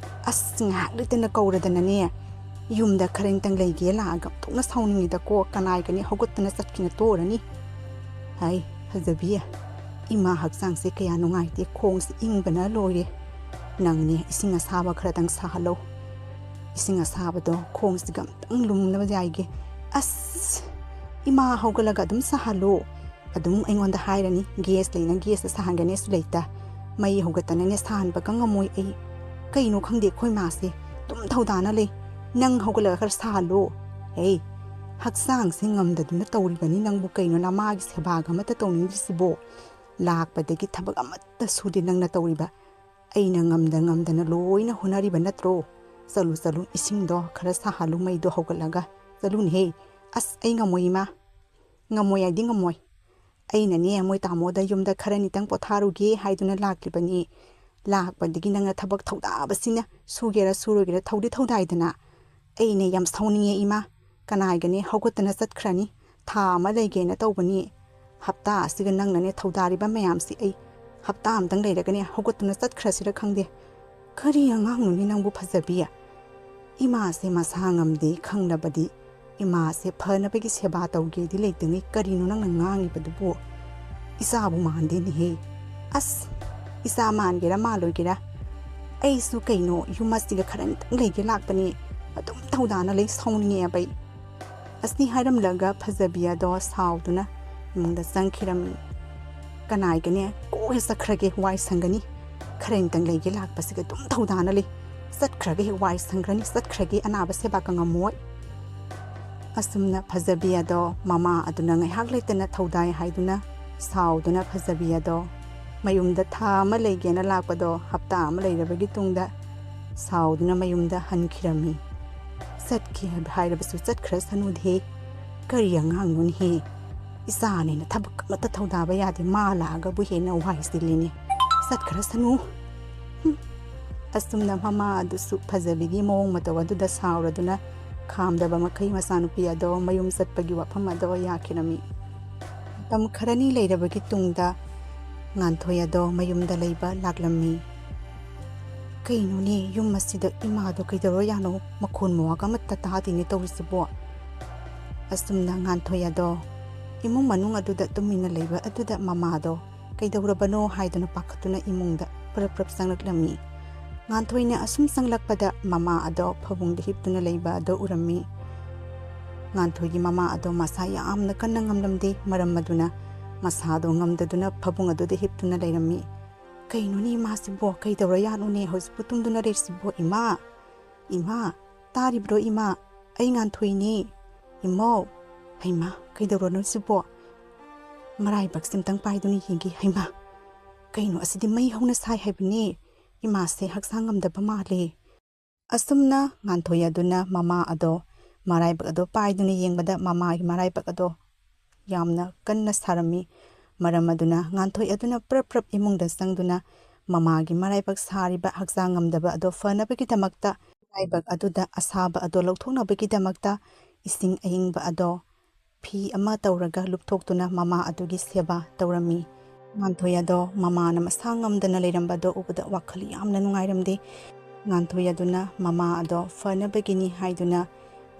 "ꯑꯁ, ꯉꯥꯏꯍꯥꯛ ꯂꯩꯇꯅ ꯀꯧꯔꯗꯅꯅꯦ, ꯌꯨꯝꯗ ꯈꯔ ꯅꯤꯇꯪ ꯂꯩꯒꯦ ꯂꯥꯛꯑꯒ ꯑꯣꯟꯊꯣꯛꯅ ꯁꯥꯎꯅꯤꯡꯉꯤꯗꯀꯣ, ꯀꯅꯥꯏꯒꯅꯤ ꯍꯧꯒꯠꯇꯅ ꯆꯠꯈꯤꯅ ꯇꯣꯔꯅꯤ꯫ ꯍꯥꯏ, ꯐꯖꯕꯤ, ꯏꯃꯥ ꯍꯛꯆꯥꯡꯁꯦ ꯀꯌꯥ ꯅꯨꯡꯉꯥꯏꯇꯦ, ꯈꯣꯡꯁꯦ ꯏꯪꯕꯅ ꯂꯣꯏꯔꯦ꯫ ꯅꯪꯅꯦ ꯏꯁꯤꯡ ꯑꯁꯥꯕ ꯈꯔꯗꯪ ꯁꯥꯍꯜꯂꯣ꯫ ꯏꯁꯤꯡ ꯑꯁꯥꯕꯗꯣ ꯈꯣꯡꯁꯤꯒ ꯑꯝꯇꯪ ꯂꯨꯝꯅꯕ ꯌꯥꯏꯒꯦ꯫ ꯑꯁ, ꯏꯃꯥ ꯍꯧꯒꯠꯂꯒ ꯑꯗꯨꯝ ꯁꯥꯍꯜꯂꯣ꯫ ꯑꯗꯨꯝ ꯑꯩꯉꯣꯟꯗ ꯍꯥꯏꯔꯅꯤ, ꯒꯦꯁ ꯂꯩꯅ ꯒꯦꯁꯇ ꯁꯥꯍꯟꯒꯅꯦꯁꯨ ꯂꯩꯇ꯫ ꯃꯩ ꯍꯧꯒꯠꯇꯅꯅꯦ ꯁꯥꯍꯟꯕꯒ ꯉꯝꯃꯣꯏ ꯑꯩ꯫ ꯀꯩꯅꯣ ꯈꯪꯗꯦ, ꯑꯩꯈꯣꯏ ꯃꯥꯁꯦ ꯑꯗꯨꯝ ꯊꯧꯗꯥꯅ ꯂꯩ꯫ ꯅꯪ ꯍꯧꯒꯠꯂꯒ ꯈꯔ ꯁꯥꯍꯜꯂꯣ꯫ ꯍꯦ, ꯍꯛꯆꯥꯡꯁꯦ ꯉꯝꯗꯗꯨꯅ ꯇꯧꯔꯤꯕꯅꯤ ꯅꯪꯕꯨ꯫ ꯀꯩꯅꯣ ꯅꯃꯥꯒꯤ ꯁꯦꯕꯥꯒ ꯑꯃꯠꯇ ꯇꯧꯅꯤꯡꯗ꯭ꯔꯤꯁꯤꯕꯣ? ꯂꯥꯛꯄꯗꯒꯤ ꯊꯕꯛ ꯑꯃꯠꯇ ꯁꯨꯗꯦ ꯅꯪꯅ ꯇꯧꯔꯤꯕ꯫ ꯑꯩꯅ ꯉꯝꯗ ꯉꯝꯗꯅ ꯂꯣꯏꯅ ꯍꯣꯠꯅꯔꯤꯕ ꯅꯠꯇ꯭ꯔꯣ? ꯆꯠꯂꯨ, ꯆꯠꯂꯨ, ꯏꯁꯤꯡꯗꯣ ꯈꯔ ꯁꯥꯍꯜꯂꯨ, ꯃꯩꯗꯣ ꯍꯧꯒꯠꯂꯒ꯫ ꯆꯠꯂꯨꯅꯦꯍꯦ꯫ ꯑꯁ, ꯑꯩ ꯉꯝꯃꯣꯏ ꯏꯃꯥ꯫ ꯉꯝꯃꯣꯏ ꯍꯥꯏꯗꯤ ꯉꯝꯃꯣꯏ꯫ ꯑꯩꯅꯅꯦ ꯃꯣꯏ ꯇꯥꯃꯣꯗ ꯌꯨꯝꯗ ꯈꯔ ꯅꯤꯇꯪ ꯄꯣꯊꯥꯔꯨꯒꯦ ꯍꯥꯏꯗꯨꯅ ꯂꯥꯛꯂꯤꯕꯅꯤ꯫ ꯂꯥꯛꯄꯗꯒꯤ ꯅꯪꯅ ꯊꯕꯛ ꯊꯧꯗꯥꯕꯁꯤꯅ, ꯁꯨꯒꯦꯔꯥ ꯁꯨꯔꯣꯏꯒꯦꯔꯥ ꯊꯧꯗꯤ ꯊꯧꯗꯥꯏꯗꯅ꯫ ꯑꯩꯅꯦ ꯌꯥꯝ ꯁꯥꯎꯅꯤꯡꯉꯦ ꯏꯃꯥ꯫ ꯀꯅꯥꯏꯒꯅꯦ ꯍꯧꯒꯠꯇꯅ ꯆꯠꯈ꯭ꯔꯅꯤ꯫ ꯊꯥ ꯑꯃ ꯂꯩꯒꯦꯅ ꯇꯧꯕꯅꯤ꯫ ꯍꯞꯇꯥ ꯑꯁꯤꯒ ꯅꯪꯅꯅꯦ ꯊꯧꯗꯥꯔꯤꯕ ꯃꯌꯥꯝꯁꯤ ꯑꯩ ꯍꯞꯇꯥ ꯑꯃꯇꯪ ꯂꯩꯔꯒꯅꯦ ꯍꯧꯒꯠꯇꯨꯅ ꯆꯠꯈ꯭ꯔꯁꯤꯔ ꯈꯪꯗꯦ꯫ ꯀꯔꯤ ꯑꯉꯥꯡꯅꯣꯅꯦ ꯅꯪꯕꯨ ꯐꯖꯕꯤ? ꯏꯃꯥꯁꯦ ꯃꯁꯥ ꯉꯝꯗꯦ ꯈꯪꯂꯕꯗꯤ ꯏꯃꯥꯁꯦ ꯐꯅꯕꯒꯤ ꯁꯦꯕꯥ ꯇꯧꯒꯦꯗꯤ ꯂꯩꯇꯉꯩ꯫ ꯀꯔꯤꯅꯣ ꯅꯪꯅ ꯉꯥꯡꯉꯤꯕꯗꯨꯕꯨ? "ꯏꯆꯥꯕꯨ ꯃꯥꯟꯗꯦꯅꯦꯍꯦ꯫ ꯑꯁ, ꯏꯆꯥ ꯃꯥꯟꯒꯦꯔꯥ ꯃꯥꯜꯂꯣꯏꯒꯦꯔꯥ, ꯑꯩꯁꯨ ꯀꯩꯅꯣ ꯌꯨꯝ ꯑꯁꯤꯒ ꯈꯔ ꯅꯤꯇꯪ ꯂꯩꯒꯦ ꯂꯥꯛꯄꯅꯤ꯫ ꯑꯗꯨꯝ ꯊꯧꯗꯥꯅ ꯂꯩ, ꯁꯥꯎꯅꯤꯡꯉꯦꯕ ꯑꯩ"꯫ ꯑꯁꯤ ꯍꯥꯏꯔꯝꯂꯒ ꯐꯖꯕꯤ ꯑꯗꯣ ꯁꯥꯎꯗꯨꯅ ꯏꯃꯨꯡꯗ ꯆꯪꯈꯤꯔꯝꯃꯤ꯫ "ꯀꯅꯥꯏꯒꯅꯦ ꯀꯣꯛ ꯍꯦꯛ ꯆꯠꯈ꯭ꯔꯒꯦ, ꯋꯥꯏ ꯁꯪꯒꯅꯤ꯫ ꯈꯔ ꯅꯤꯇꯪ ꯂꯩꯒꯦ ꯂꯥꯛꯄꯁꯤꯒ ꯑꯗꯨꯝ ꯊꯧꯗꯥꯅ ꯂꯩ꯫ ꯆꯠꯈ꯭ꯔꯒꯦ ꯍꯦꯛ ꯋꯥꯏ ꯁꯪꯈ꯭ꯔꯅꯤ, ꯆꯠꯈ꯭ꯔꯒꯦ, ꯑꯅꯥꯕ ꯁꯦꯕꯥꯒ ꯉꯝꯃꯣꯏ"꯫ ꯑꯁꯨꯝꯅ ꯐꯖꯕꯤ ꯑꯗꯣ ꯃꯃꯥ ꯑꯗꯨꯅ ꯉꯥꯏꯍꯥꯛ ꯂꯩꯇꯅ ꯊꯧꯗꯥꯏ ꯍꯥꯏꯗꯨꯅ ꯁꯥꯎꯗꯨꯅ ꯐꯖꯕꯤ ꯑꯗꯣ ꯃꯌꯨꯝꯗ ꯊꯥ ꯑꯃ ꯂꯩꯒꯦꯅ ꯂꯥꯛꯄꯗꯣ ꯍꯞꯇꯥ ꯑꯃ ꯂꯩꯔꯕꯒꯤ ꯇꯨꯡꯗ ꯁꯥꯎꯗꯨꯅ ꯃꯌꯨꯝꯗ ꯍꯟꯈꯤꯔꯝꯃꯤ꯫ ꯆꯠꯈꯤ ꯍꯥꯏꯔꯕꯁꯨ ꯆꯠꯈ꯭ꯔꯁꯅꯨꯗꯦ꯫ ꯀꯔꯤ ꯑꯉꯥꯡꯅꯣꯅꯦꯍꯦ? ꯏꯆꯥꯅꯦꯅ ꯊꯕꯛ ꯑꯃꯠꯇ ꯊꯧꯗꯥꯕ ꯌꯥꯗꯦ, ꯃꯥ ꯂꯥꯛꯑꯒꯕꯨ ꯍꯦꯟꯅ ꯋꯥꯏ ꯆꯤꯜꯂꯤꯅꯦ꯫ ꯆꯠꯈ꯭ꯔꯁꯅꯨ꯫ ꯍꯨꯝ꯫ ꯑꯁꯨꯝꯅ ꯃꯃꯥ ꯑꯗꯨꯁꯨ ꯐꯖꯕꯤꯒꯤ ꯃꯑꯣꯡ ꯃꯇꯧ ꯑꯗꯨꯗ ꯁꯥꯎꯔꯗꯨꯅ ꯈꯥꯝꯗꯕ ꯃꯈꯩ ꯃꯆꯥꯅꯨꯄꯤ ꯑꯗꯣ ꯃꯌꯨꯝ ꯆꯠꯄꯒꯤ ꯋꯥꯐꯝ ꯑꯗꯣ ꯌꯥꯈꯤꯔꯝꯃꯤ꯫ ꯃꯇꯝ ꯈꯔꯅꯤ ꯂꯩꯔꯕꯒꯤ ꯇꯨꯡꯗ ꯉꯥꯟꯊꯣꯏ ꯑꯗꯣ ꯃꯌꯨꯝꯗ ꯂꯩꯕ ꯂꯥꯛꯂꯝꯃꯤ꯫ "ꯀꯩꯅꯣꯅꯦ, ꯌꯨꯝ ꯑꯁꯤꯗ ꯏꯃꯥꯗꯣ ꯀꯩꯗꯧꯔ ꯌꯥꯅꯣ? ꯃꯈꯣꯟ ꯃꯋꯥꯒ ꯑꯃꯠꯇ ꯇꯥꯗꯦꯅꯦ ꯇꯧꯔꯤꯁꯤꯕꯣ"꯫ ꯑꯁꯨꯝꯅ ꯉꯥꯟꯊꯣꯏ ꯑꯗꯣ ꯏꯃꯨꯡ ꯃꯅꯨꯡ ꯑꯗꯨꯗ ꯇꯨꯃꯤꯟꯅ ꯂꯩꯕ ꯑꯗꯨꯗ ꯃꯃꯥꯗꯣ ꯀꯩꯗꯧꯔꯕꯅꯣ ꯍꯥꯏꯗꯨꯅ ꯄꯥꯈꯠꯇꯨꯅ ꯏꯃꯨꯡꯗ ꯄ꯭ꯔꯞ ꯄ꯭ꯔꯞ ꯆꯪꯂꯛꯂꯝꯃꯤ꯫ ꯉꯥꯟꯊꯣꯏꯅ ꯑꯁꯨꯝ ꯆꯪꯂꯛꯄꯗ ꯃꯃꯥ ꯑꯗꯣ ꯐꯃꯨꯡꯗ ꯍꯤꯞꯇꯨꯅ ꯂꯩꯕ ꯑꯗꯣ ꯎꯔꯝꯃꯤ꯫ ꯉꯥꯟꯊꯣꯏꯒꯤ ꯃꯃꯥ ꯑꯗꯣ ꯃꯁꯥ ꯌꯥꯝꯅ ꯀꯟꯅ ꯉꯝꯂꯝꯗꯦ, ꯃꯔꯝ ꯑꯗꯨꯅ ꯃꯁꯥꯗꯣ ꯉꯝꯗꯗꯨꯅ ꯐꯃꯨꯡ ꯑꯗꯨꯗ ꯍꯤꯞꯇꯨꯅ ꯂꯩꯔꯝꯃꯤ꯫ "ꯀꯩꯅꯣꯅꯦ ꯏꯃꯥꯁꯤꯕꯣ? ꯀꯩꯗꯧꯔ ꯌꯥꯅꯣꯅꯦ ꯍꯧꯖꯤꯛꯄꯨ ꯇꯨꯝꯗꯨꯅ ꯂꯩꯔꯤꯁꯤꯕꯣ? ꯏꯃꯥ! ꯏꯃꯥ! ꯇꯥꯔꯤꯕ꯭ꯔꯣ ꯏꯃꯥ? ꯑꯩ ꯉꯥꯟꯊꯣꯏꯅꯦ꯫ ꯏꯃꯧ! ꯍꯩꯃꯥ, ꯀꯩꯗꯧꯔꯅꯣ ꯁꯤꯕꯣ? ꯃꯔꯥꯏꯕꯛꯁꯦ ꯑꯝꯇꯪ ꯄꯥꯏꯗꯨꯅ ꯌꯦꯡꯒꯦ꯫ ꯍꯩꯃꯥ! ꯀꯩꯅꯣ ꯑꯁꯤꯗꯤ ꯃꯩ ꯍꯧꯅ ꯁꯥꯏ ꯍꯥꯏꯕꯅꯦ꯫ ꯏꯃꯥꯁꯦ ꯍꯛꯆꯥꯡ ꯉꯝꯗꯕ ꯃꯥꯜꯂꯦ"꯫ ꯑꯁꯨꯝꯅ ꯉꯥꯟꯊꯣꯏ ꯑꯗꯨꯅ ꯃꯃꯥ ꯑꯗꯣ ꯃꯔꯥꯏꯕꯛ ꯑꯗꯣ ꯄꯥꯏꯗꯨꯅ ꯌꯦꯡꯕꯗ ꯃꯃꯥꯒꯤ ꯃꯔꯥꯏꯕꯛ ꯑꯗꯣ ꯌꯥꯝꯅ ꯀꯟꯅ ꯁꯥꯔꯝꯃꯤ꯫ ꯃꯔꯝ ꯑꯗꯨꯅ ꯉꯥꯟꯊꯣꯏ ꯑꯗꯨꯅ ꯄ꯭ꯔꯞ ꯄ꯭ꯔꯞ ꯏꯃꯨꯡꯗ ꯆꯪꯗꯨꯅ ꯃꯃꯥꯒꯤ ꯃꯔꯥꯏꯕꯛ ꯁꯥꯔꯤꯕ ꯍꯛꯆꯥꯡ ꯉꯝꯗꯕ ꯑꯗꯣ ꯐꯅꯕꯒꯤꯗꯃꯛꯇ ꯃꯔꯥꯏꯕꯛ ꯑꯗꯨꯗ ꯑꯁꯥꯕ ꯑꯗꯣ ꯂꯧꯊꯣꯛꯅꯕꯒꯤꯗꯃꯛꯇ ꯏꯁꯤꯡ ꯑꯏꯪꯕ ꯑꯗꯣ ꯐꯤ ꯑꯃ ꯇꯧꯔꯒ ꯂꯨꯞꯊꯣꯛꯇꯨꯅ ꯃꯃꯥ ꯑꯗꯨꯒꯤ ꯁꯦꯕꯥ ꯇꯧꯔꯝꯃꯤ꯫ ꯉꯥꯟꯊꯣꯏ ꯑꯗꯣ ꯃꯃꯥꯅ ꯃꯁꯥ ꯉꯝꯗꯅ ꯂꯩꯔꯝꯕꯗꯣ ꯎꯕꯗ ꯋꯥꯈꯜ ꯌꯥꯝꯅ ꯅꯨꯡꯉꯥꯏꯔꯝꯗꯦ꯫ ꯉꯥꯟꯊꯣꯏ ꯑꯗꯨꯅ ꯃꯃꯥ ꯑꯗꯣ ꯐꯅꯕꯒꯤꯅꯤ ꯍꯥꯏꯗꯨꯅ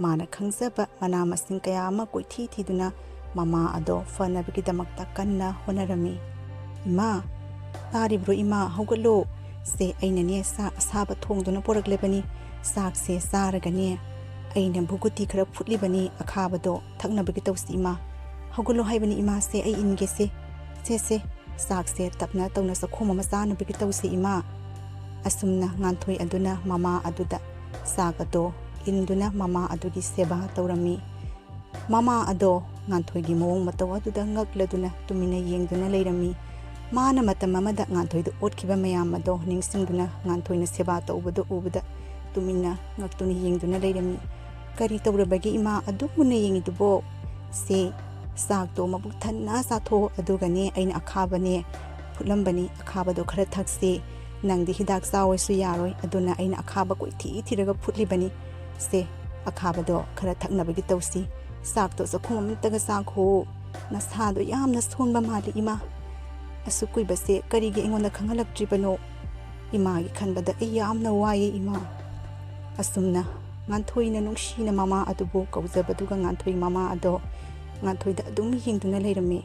ꯃꯥꯅ ꯈꯪꯖꯕ ꯃꯅꯥ ꯃꯁꯤꯡ ꯀꯌꯥ ꯑꯃ ꯀꯣꯏꯊꯤ ꯊꯤꯗꯨꯅ ꯃꯃꯥ ꯑꯗꯣ ꯐꯅꯕꯒꯤꯗꯃꯛꯇ ꯀꯟꯅ ꯍꯣꯠꯅꯔꯝꯃꯤ꯫ "ꯏꯃꯥ, ꯇꯥꯔꯤꯕ꯭ꯔꯣ ꯏꯃꯥ? ꯍꯧꯒꯠꯂꯣ꯫ ꯁꯦ, ꯑꯩꯅꯅꯦ ꯆꯥꯛ ꯑꯁꯥꯕ ꯊꯣꯡꯗꯨꯅ ꯄꯨꯔꯛꯂꯕꯅꯤ꯫ ꯆꯥꯛꯁꯦ ꯆꯥꯔꯒꯅꯦ, ꯑꯩꯅ ꯚꯨꯀꯨꯇꯤ ꯈꯔ ꯐꯨꯠꯂꯤꯕꯅꯤ, ꯑꯈꯥꯕꯗꯣ ꯊꯛꯅꯕꯒꯤ ꯇꯧꯁꯤ ꯏꯃꯥ꯫ ꯍꯧꯒꯠꯂꯣ ꯍꯥꯏꯕꯅꯤ ꯏꯃꯥꯁꯦ, ꯑꯩ ꯏꯟꯒꯦꯁꯦ꯫ ꯁꯦ, ꯁꯦ, ꯆꯥꯛꯁꯦ ꯇꯞꯅ ꯇꯧꯅ ꯆꯥꯛꯈꯣꯝ ꯑꯃ ꯆꯥꯅꯕꯒꯤ ꯇꯧꯁꯤ ꯏꯃꯥ꯫" ꯑꯁꯨꯝꯅ ꯉꯥꯟꯊꯣꯏ ꯑꯗꯨꯅ ꯃꯃꯥ ꯑꯗꯨꯗ ꯆꯥꯛ ꯑꯗꯣ ꯏꯟꯗꯨꯅ ꯃꯃꯥ ꯑꯗꯨꯒꯤ ꯁꯦꯕꯥ ꯇꯧꯔꯝꯃꯤ꯫ ꯃꯃꯥ ꯑꯗꯣ ꯉꯥꯟꯊꯣꯏꯒꯤ ꯃꯑꯣꯡ ꯃꯇꯧ ꯑꯗꯨꯗ ꯉꯛꯂꯗꯨꯅ ꯇꯨꯃꯤꯟꯅ ꯌꯦꯡꯗꯨꯅ ꯂꯩꯔꯝꯃꯤ꯫ ꯃꯥꯅ ꯃꯇꯝ ꯑꯃꯗ ꯉꯥꯟꯊꯣꯏꯗ ꯑꯣꯠꯈꯤꯕ ꯃꯌꯥꯝ ꯑꯗꯣ ꯅꯤꯡꯁꯤꯡꯗꯨꯅ ꯉꯥꯟꯊꯣꯏꯅ ꯁꯦꯕꯥ ꯇꯧꯕꯗꯨ ꯎꯕꯗ ꯇꯨꯃꯤꯟꯅ ꯉꯛꯇꯨꯅ ꯌꯦꯡꯗꯨꯅ ꯂꯩꯔꯝꯃꯤ꯫ "ꯀꯔꯤ ꯇꯧꯔꯕꯒꯦ ꯏꯃꯥ ꯑꯗꯨꯛ ꯃꯨꯟꯅ ꯌꯦꯡꯉꯤꯗꯨꯕꯣ?" "ꯁꯦ, ꯆꯥꯛꯇꯣ ꯃꯕꯨꯛ ꯊꯟꯅ ꯆꯥꯊꯣꯛꯑꯣ, ꯑꯗꯨꯒꯅꯦ ꯑꯩꯅ ꯑꯈꯥꯕꯅꯦ ꯐꯨꯠꯂꯝꯕꯅꯤ, ꯑꯈꯥꯕꯗꯣ ꯈꯔ ꯊꯛꯁꯤ꯫ ꯅꯪꯗꯤ ꯍꯤꯗꯥꯛ ꯆꯥꯎ ꯍꯥꯏꯁꯨ ꯌꯥꯔꯣꯏ, ꯑꯗꯨꯅ ꯑꯩꯅ ꯑꯈꯥꯕ ꯀꯣꯏꯊꯤ ꯊꯤꯔꯒ ꯐꯨꯠꯂꯤꯕꯅꯤ꯫ ꯁꯦ, ꯑꯈꯥꯕꯗꯣ ꯈꯔ ꯊꯛꯅꯕꯒꯤ ꯇꯧꯁꯤ꯫ ꯆꯥꯛꯇꯣ ꯆꯥꯛꯈꯨꯝ ꯑꯃꯠꯇꯒ ꯆꯥꯈꯣ꯫ ꯅꯁꯥꯗꯣ ꯌꯥꯝꯅ ꯁꯣꯟꯕ ꯃꯥꯜꯂꯤ ꯏꯃꯥ꯫ ꯑꯁꯨꯛ ꯀꯨꯏꯕꯁꯦ ꯀꯔꯤꯒꯤ ꯑꯩꯉꯣꯟꯗ ꯈꯪꯍꯜꯂꯛꯇ꯭ꯔꯤꯕꯅꯣ? ꯏꯃꯥꯒꯤ ꯈꯟꯕꯗ ꯑꯩ ꯌꯥꯝꯅ ꯋꯥꯏꯌꯦ ꯏꯃꯥ꯫" ꯑꯁꯨꯝꯅ ꯉꯥꯟꯊꯣꯏꯅ ꯅꯨꯡꯁꯤꯅ ꯃꯃꯥ ꯑꯗꯨꯕꯨ ꯀꯧꯖꯕꯗꯨꯒ ꯉꯥꯟꯊꯣꯏ ꯃꯃꯥ ꯑꯗꯣ ꯉꯥꯟꯊꯣꯏꯗ ꯑꯗꯨꯝ ꯌꯦꯡꯗꯨꯅ ꯂꯩꯔꯝꯃꯤ꯫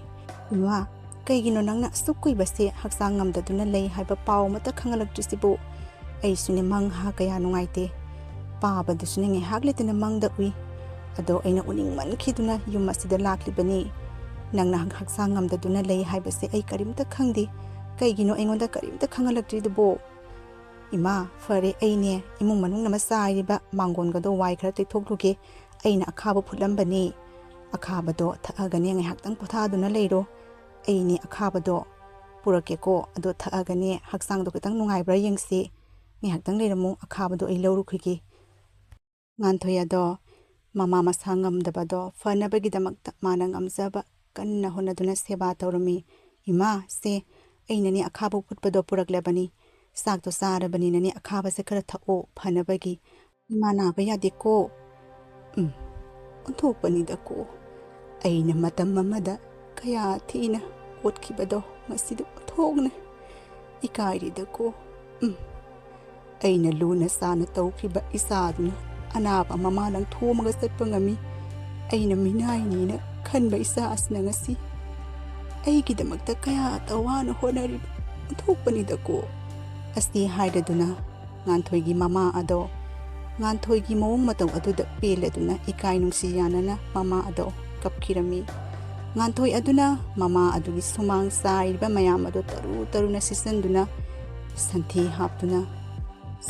"ꯏꯃꯥ, ꯀꯩꯒꯤꯅꯣ ꯅꯪꯅ ꯑꯁꯨꯛ ꯀꯨꯏꯕꯁꯦ ꯍꯛꯆꯥꯡ ꯉꯝꯗꯗꯨꯅ ꯂꯩ ꯍꯥꯏꯕ ꯄꯥꯎ ꯑꯃꯠꯇ ꯈꯪꯍꯜꯂꯛꯇ꯭ꯔꯤꯁꯤꯕꯨ?" "ꯑꯩꯁꯨꯅꯦ ꯃꯪ ꯍꯥ ꯀꯌꯥ ꯅꯨꯡꯉꯥꯏꯇꯦ꯫ ꯄꯥꯕꯗꯨꯁꯨꯅꯦ ꯉꯥꯏꯍꯥꯛ ꯂꯩꯇꯅ ꯃꯪꯗ ꯎꯏ꯫ ꯑꯗꯣ ꯑꯩꯅ ꯎꯅꯤꯡꯃꯟꯈꯤꯗꯨꯅ ꯌꯨꯝ ꯑꯁꯤꯗ ꯂꯥꯛꯂꯤꯕꯅꯤ꯫ ꯅꯪꯅ ꯍꯛꯆꯥꯡ ꯉꯝꯗꯗꯨꯅ ꯂꯩ ꯍꯥꯏꯕꯁꯦ ꯑꯩ ꯀꯔꯤꯝꯇ ꯈꯪꯗꯦ꯫ ꯀꯩꯒꯤꯅꯣ ꯑꯩꯉꯣꯟꯗ ꯀꯔꯤꯝꯇ ꯈꯪꯍꯜꯂꯛꯇ꯭ꯔꯤꯗꯨꯕꯣ?" "ꯏꯃꯥ, ꯐꯔꯦ, ꯑꯩꯅꯦ ꯏꯃꯨꯡ ꯃꯅꯨꯡꯅ ꯆꯥꯏꯔꯤꯕ ꯃꯥꯡꯒꯣꯟꯒꯗꯣ ꯋꯥꯏ ꯈꯔ ꯇꯩꯊꯣꯛꯂꯨꯒꯦ꯫ ꯑꯩꯅ ꯑꯈꯥꯕ ꯐꯨꯠꯂꯝꯕꯅꯤ꯫ ꯑꯈꯥꯕꯗꯣ ꯊꯛꯑꯒꯅꯦ ꯉꯥꯏꯍꯥꯛꯇꯪ ꯄꯣꯊꯥꯗꯨꯅ ꯂꯩꯔꯣ꯫ ꯑꯩꯅꯦ ꯑꯈꯥꯕꯗꯣ ꯄꯨꯔꯛꯀꯦꯀꯣ꯫ ꯑꯗꯣ ꯊꯛꯑꯒꯅꯦ ꯍꯛꯆꯥꯡꯗꯣ ꯈꯤꯇꯪ ꯅꯨꯡꯉꯥꯏꯕ꯭ꯔꯥ ꯌꯦꯡꯁꯤ꯫ ꯉꯥꯏꯍꯥꯛꯇꯪ ꯂꯩꯔꯝꯃꯨ, ꯑꯈꯥꯕꯗꯣ ꯑꯩ ꯂꯧꯔꯨꯈꯤꯒꯦ꯫" ꯉꯥꯟꯊꯣꯏ ꯑꯗꯣ ꯃꯃꯥ ꯃꯁꯥ ꯉꯝꯗꯕꯗꯣ ꯐꯅꯕꯒꯤꯗꯃꯛꯇ ꯃꯥꯅ ꯉꯝꯖꯕ ꯀꯟꯅ ꯍꯣꯠꯅꯗꯨꯅ ꯁꯦꯕꯥ ꯇꯧꯔꯝꯃꯤ꯫ "ꯏꯃꯥ, ꯁꯦ, ꯑꯩꯅꯅꯦ ꯑꯈꯥꯕ ꯐꯨꯠꯄꯗꯣ ꯄꯨꯔꯛꯂꯕꯅꯤ꯫ ꯆꯥꯛꯇꯣ ꯆꯥꯔꯕꯅꯤꯅꯅꯦ ꯑꯈꯥꯕꯁꯦ ꯈꯔ ꯊꯛꯑꯣ ꯐꯅꯕꯒꯤ꯫ ꯏꯃꯥ ꯅꯥꯕ ꯌꯥꯗꯦꯀꯣ꯫" "ꯎꯝ, ꯑꯣꯟꯊꯣꯛꯄꯅꯤꯗꯀꯣ꯫ ꯑꯩꯅ ꯃꯇꯝ ꯑꯃꯗ ꯀꯌꯥ ꯊꯤꯅ ꯑꯣꯠꯈꯤꯕꯗꯣ ꯉꯁꯤꯗꯤ ꯑꯣꯟꯊꯣꯛꯅ ꯏꯀꯥꯏꯔꯤꯗꯀꯣ꯫ ꯎꯝ, ꯑꯩꯅ ꯂꯨꯅ ꯆꯥꯅ ꯇꯧꯈꯤꯕ ꯏꯆꯥꯗꯨꯅ ꯑꯅꯥꯕ ꯃꯃꯥ ꯂꯪꯊꯣꯛꯑꯝꯃꯒ ꯆꯠꯄ ꯉꯝꯃꯤ꯫ ꯑꯩꯅ ꯃꯤꯅꯥꯏꯅꯤꯅ ꯈꯟꯕ ꯏꯆꯥ ꯑꯁꯤꯅ ꯉꯁꯤ ꯑꯩꯒꯤꯗꯃꯛꯇ ꯀꯌꯥꯗ ꯋꯥꯅ ꯍꯣꯠꯅꯔꯤꯕ ꯑꯣꯟꯊꯣꯛꯄꯅꯤꯗꯀꯣ꯫ ꯑꯁꯤ ꯍꯥꯏꯔꯗꯨꯅ ꯉꯥꯟꯊꯣꯏꯒꯤ ꯃꯃꯥ ꯑꯗꯣ, ꯉꯥꯟꯊꯣꯏꯒꯤ ꯃꯑꯣꯡ ꯃꯇꯧ ꯑꯗꯨꯗ ꯄꯦꯜꯂꯗꯨꯅ ꯏꯀꯥꯏ ꯅꯨꯡꯁꯤ ꯌꯥꯅꯅ ꯃꯃꯥ ꯑꯗꯣ ꯀꯞꯈꯤꯔꯝꯃꯤ꯫ ꯉꯥꯟꯊꯣꯏ ꯑꯗꯨꯅ ꯃꯃꯥ ꯑꯗꯨꯒꯤ ꯁꯨꯃꯥꯡ ꯆꯥꯏꯔꯤꯕ ꯃꯌꯥꯝ ꯑꯗꯣ ꯇꯔꯨ ꯇꯔꯨꯅ ꯁꯤꯠꯆꯟꯗꯨꯅ ꯁꯟꯊꯤ ꯍꯥꯞꯇꯨꯅ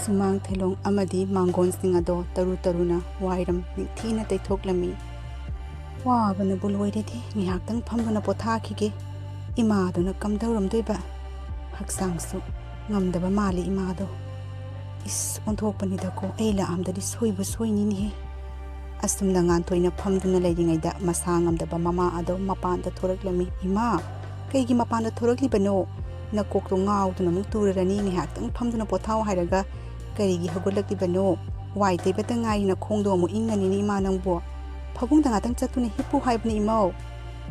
ꯁꯨꯃꯥꯡ ꯊꯦꯂꯣꯡ ꯑꯃꯗꯤ ꯃꯥꯡꯒꯣꯟꯁꯤꯡ ꯑꯗꯣ ꯇꯔꯨ ꯇꯔꯨꯅ ꯋꯥꯏꯔꯝ ꯅꯤꯡꯊꯤꯅ ꯇꯩꯊꯣꯛꯂꯝꯃꯤ꯫ "ꯋꯥꯕꯅꯕꯨ ꯂꯣꯏꯔꯦꯗꯤ, ꯉꯥꯏꯍꯥꯛꯇꯪ ꯐꯝꯗꯨꯅ ꯄꯣꯊꯥꯈꯤꯒꯦ꯫ ꯏꯃꯥꯗꯨꯅ ꯀꯝꯗꯧꯔꯝꯗꯣꯏꯕ? ꯍꯛꯆꯥꯡꯁꯨ ꯉꯝꯗꯕ ꯃꯥꯜꯂꯤ ꯏꯃꯥꯗꯣ꯫ ꯏꯁ, ꯑꯣꯟꯊꯣꯛꯄꯅꯤꯗꯀꯣ, ꯑꯩ ꯂꯥꯛꯑꯝꯗꯗꯤ ꯁꯣꯏꯕꯨ ꯁꯣꯏꯅꯤꯅꯦꯍꯦ꯫" ꯑꯁꯨꯝꯅ ꯉꯥꯟꯊꯣꯏꯅ ꯐꯝꯗꯨꯅ ꯂꯩꯔꯤꯉꯩꯗ ꯃꯁꯥ ꯉꯝꯗꯕ ꯃꯃꯥ ꯑꯗꯣ ꯃꯄꯥꯟꯗ ꯊꯣꯔꯛꯂꯝꯃꯤ꯫ "ꯏꯃꯥ, ꯀꯩꯒꯤ ꯃꯄꯥꯟꯗ ꯊꯣꯔꯛꯂꯤꯕꯅꯣ? ꯅꯀꯣꯛꯇꯣ ꯉꯥꯎꯗꯨꯅ ꯑꯃꯨꯛ ꯇꯨꯔꯔꯅꯤ, ꯉꯥꯏꯍꯥꯛꯇꯪ ꯐꯝꯗꯨꯅ ꯄꯣꯊꯥꯎ ꯍꯥꯏꯔꯒ ꯀꯔꯤꯒꯤ ꯍꯧꯒꯠꯂꯛꯂꯤꯕꯅꯣ? ꯋꯥꯏ ꯇꯩꯕꯇ ꯉꯥꯏꯔꯤ, ꯅꯈꯣꯡꯗꯣ ꯑꯃꯨꯛ ꯏꯪꯉꯅꯤꯅꯦ ꯏꯃꯥ ꯅꯪꯕꯨ꯫ ꯐꯃꯨꯡꯗ ꯉꯥꯛꯇꯪ ꯆꯠꯇꯨꯅ ꯍꯤꯞꯄꯨ ꯍꯥꯏꯕꯅꯤ ꯏꯃꯧ꯫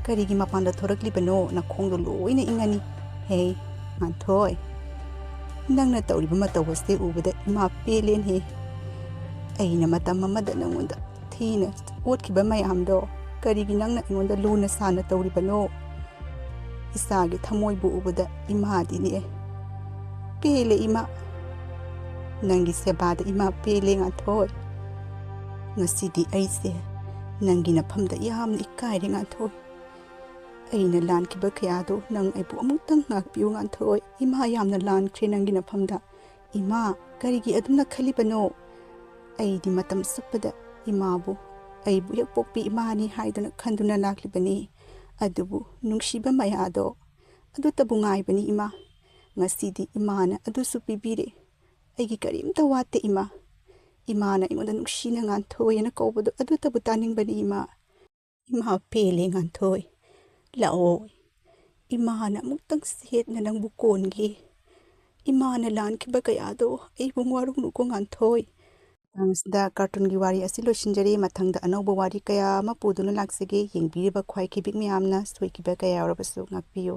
ꯀꯔꯤꯒꯤ ꯃꯄꯥꯟꯗ ꯊꯣꯔꯛꯂꯤꯕꯅꯣ? ꯅꯈꯣꯡꯗꯣ ꯂꯣꯏꯅ ꯏꯪꯉꯅꯤ꯫ ꯍꯦ, ꯉꯥꯟꯊꯣꯏ, ꯅꯪꯅ ꯇꯧꯔꯤꯕ ꯃꯇꯧ ꯑꯁꯦ ꯎꯕꯗ ꯏꯃꯥ ꯄꯦꯜꯂꯦꯅꯦ꯫ ꯑꯩꯅ ꯃꯇꯝ ꯑꯃꯗ ꯅꯪꯉꯣꯟꯗ ꯊꯤꯅ ꯑꯣꯠꯈꯤꯕ ꯃꯌꯥꯝꯗꯣ ꯀꯔꯤꯒꯤ ꯅꯪꯅ ꯑꯩꯉꯣꯟꯗ ꯂꯨꯅ ꯁꯥꯅ ꯇꯧꯔꯤꯕꯅꯣ? ꯏꯆꯥꯒꯤ ꯊꯃꯣꯏꯕꯨ ꯎꯕꯗ ꯏꯃꯥꯗꯤꯅꯦ ꯄꯦꯜꯂꯦ ꯏꯃꯥ꯫ ꯅꯪꯒꯤ ꯁꯦꯕꯥꯗ ꯏꯃꯥ ꯄꯦꯜꯂꯦ ꯉꯥꯟꯊꯣꯏ꯫ ꯉꯁꯤꯗꯤ ꯑꯩꯁꯦ ꯅꯪꯒꯤ ꯅꯐꯝꯗ ꯌꯥꯝꯅ ꯏꯀꯥꯏꯔꯦ ꯉꯥꯟꯊꯣꯏ꯫ ꯑꯩꯅ ꯂꯥꯟꯈꯤꯕ ꯀꯌꯥꯗꯣ ꯅꯪ ꯑꯩꯕꯨ ꯑꯃꯨꯛꯇꯪ ꯉꯥꯛꯄꯤꯌꯨ ꯉꯥꯟꯊꯣꯏ꯫ ꯏꯃꯥ ꯌꯥꯝꯅ ꯂꯥꯟꯈ꯭ꯔꯦ ꯅꯪꯒꯤ ꯅꯐꯝꯗ꯫ ꯏꯃꯥ, ꯀꯔꯤꯒꯤ ꯑꯗꯨꯝꯅ ꯈꯜꯂꯤꯕꯅꯣ? ꯑꯩꯗꯤ ꯃꯇꯝ ꯆꯨꯞꯄꯗ ꯏꯃꯥꯕꯨ ꯑꯩꯕꯨ ꯍꯦꯛ ꯄꯣꯛꯄꯤ ꯏꯃꯥꯅꯤ ꯍꯥꯏꯗꯨꯅ ꯈꯟꯗꯨꯅ ꯂꯥꯛꯂꯤꯕꯅꯤ꯫ ꯑꯗꯨꯕꯨ ꯅꯨꯡꯁꯤꯕ ꯃꯌꯥꯗꯣ ꯑꯗꯨꯇꯕꯨ ꯉꯥꯏꯕꯅꯤ ꯏꯃꯥ꯫ ꯉꯁꯤꯗꯤ ꯏꯃꯥꯅ ꯑꯗꯨꯁꯨ ꯄꯤꯕꯤꯔꯦ꯫ ꯑꯩꯒꯤ ꯀꯔꯤꯝꯇ ꯋꯥꯠꯇꯦ ꯏꯃꯥ꯫ ꯏꯃꯥꯅ ꯑꯩꯉꯣꯟꯗ ꯅꯨꯡꯁꯤꯅ ꯉꯥꯟꯊꯣꯏ ꯍꯥꯏꯅ ꯀꯧꯕꯗꯣ ꯑꯗꯨꯇꯕꯨ ꯇꯥꯅꯤꯡꯕꯅꯤ ꯏꯃꯥ꯫ ꯏꯃꯥ ꯄꯦꯜꯂꯦ ꯉꯥꯟꯊꯣꯏ꯫ ꯂꯥꯛꯑꯣ꯫ ꯏꯃꯥꯅ ꯑꯃꯨꯛꯇꯪ ꯁꯦꯠꯅ ꯅꯪꯕꯨ ꯀꯣꯟꯒꯦ꯫ ꯏꯃꯥꯅ ꯂꯥꯟꯈꯤꯕ ꯀꯌꯥꯗꯣ ꯑꯩꯕꯨ ꯋꯥꯔꯧꯅꯨꯀꯣ ꯉꯥꯟꯊꯣꯏ꯫ ꯃꯇꯥꯡ ꯑꯁꯤꯗ ꯀꯥꯔꯇꯨꯟꯒꯤ ꯋꯥꯔꯤ ꯑꯁꯤ ꯂꯣꯏꯁꯤꯟꯖꯔꯦ꯫ ꯃꯊꯪꯗ ꯑꯅꯧꯕ ꯋꯥꯔꯤ ꯀꯌꯥ ꯑꯃ ꯄꯨꯗꯨꯅ ꯂꯥꯛꯆꯒꯦ꯫ ꯌꯦꯡꯕꯤꯔꯤꯕ ꯈ꯭ꯋꯥꯏꯈꯤꯕꯤꯛ ꯃꯌꯥꯝꯅ ꯁꯣꯏꯈꯤꯕ ꯀꯌꯥ ꯌꯥꯎꯔꯕꯁꯨ ꯉꯥꯛꯄꯤꯌꯨ꯫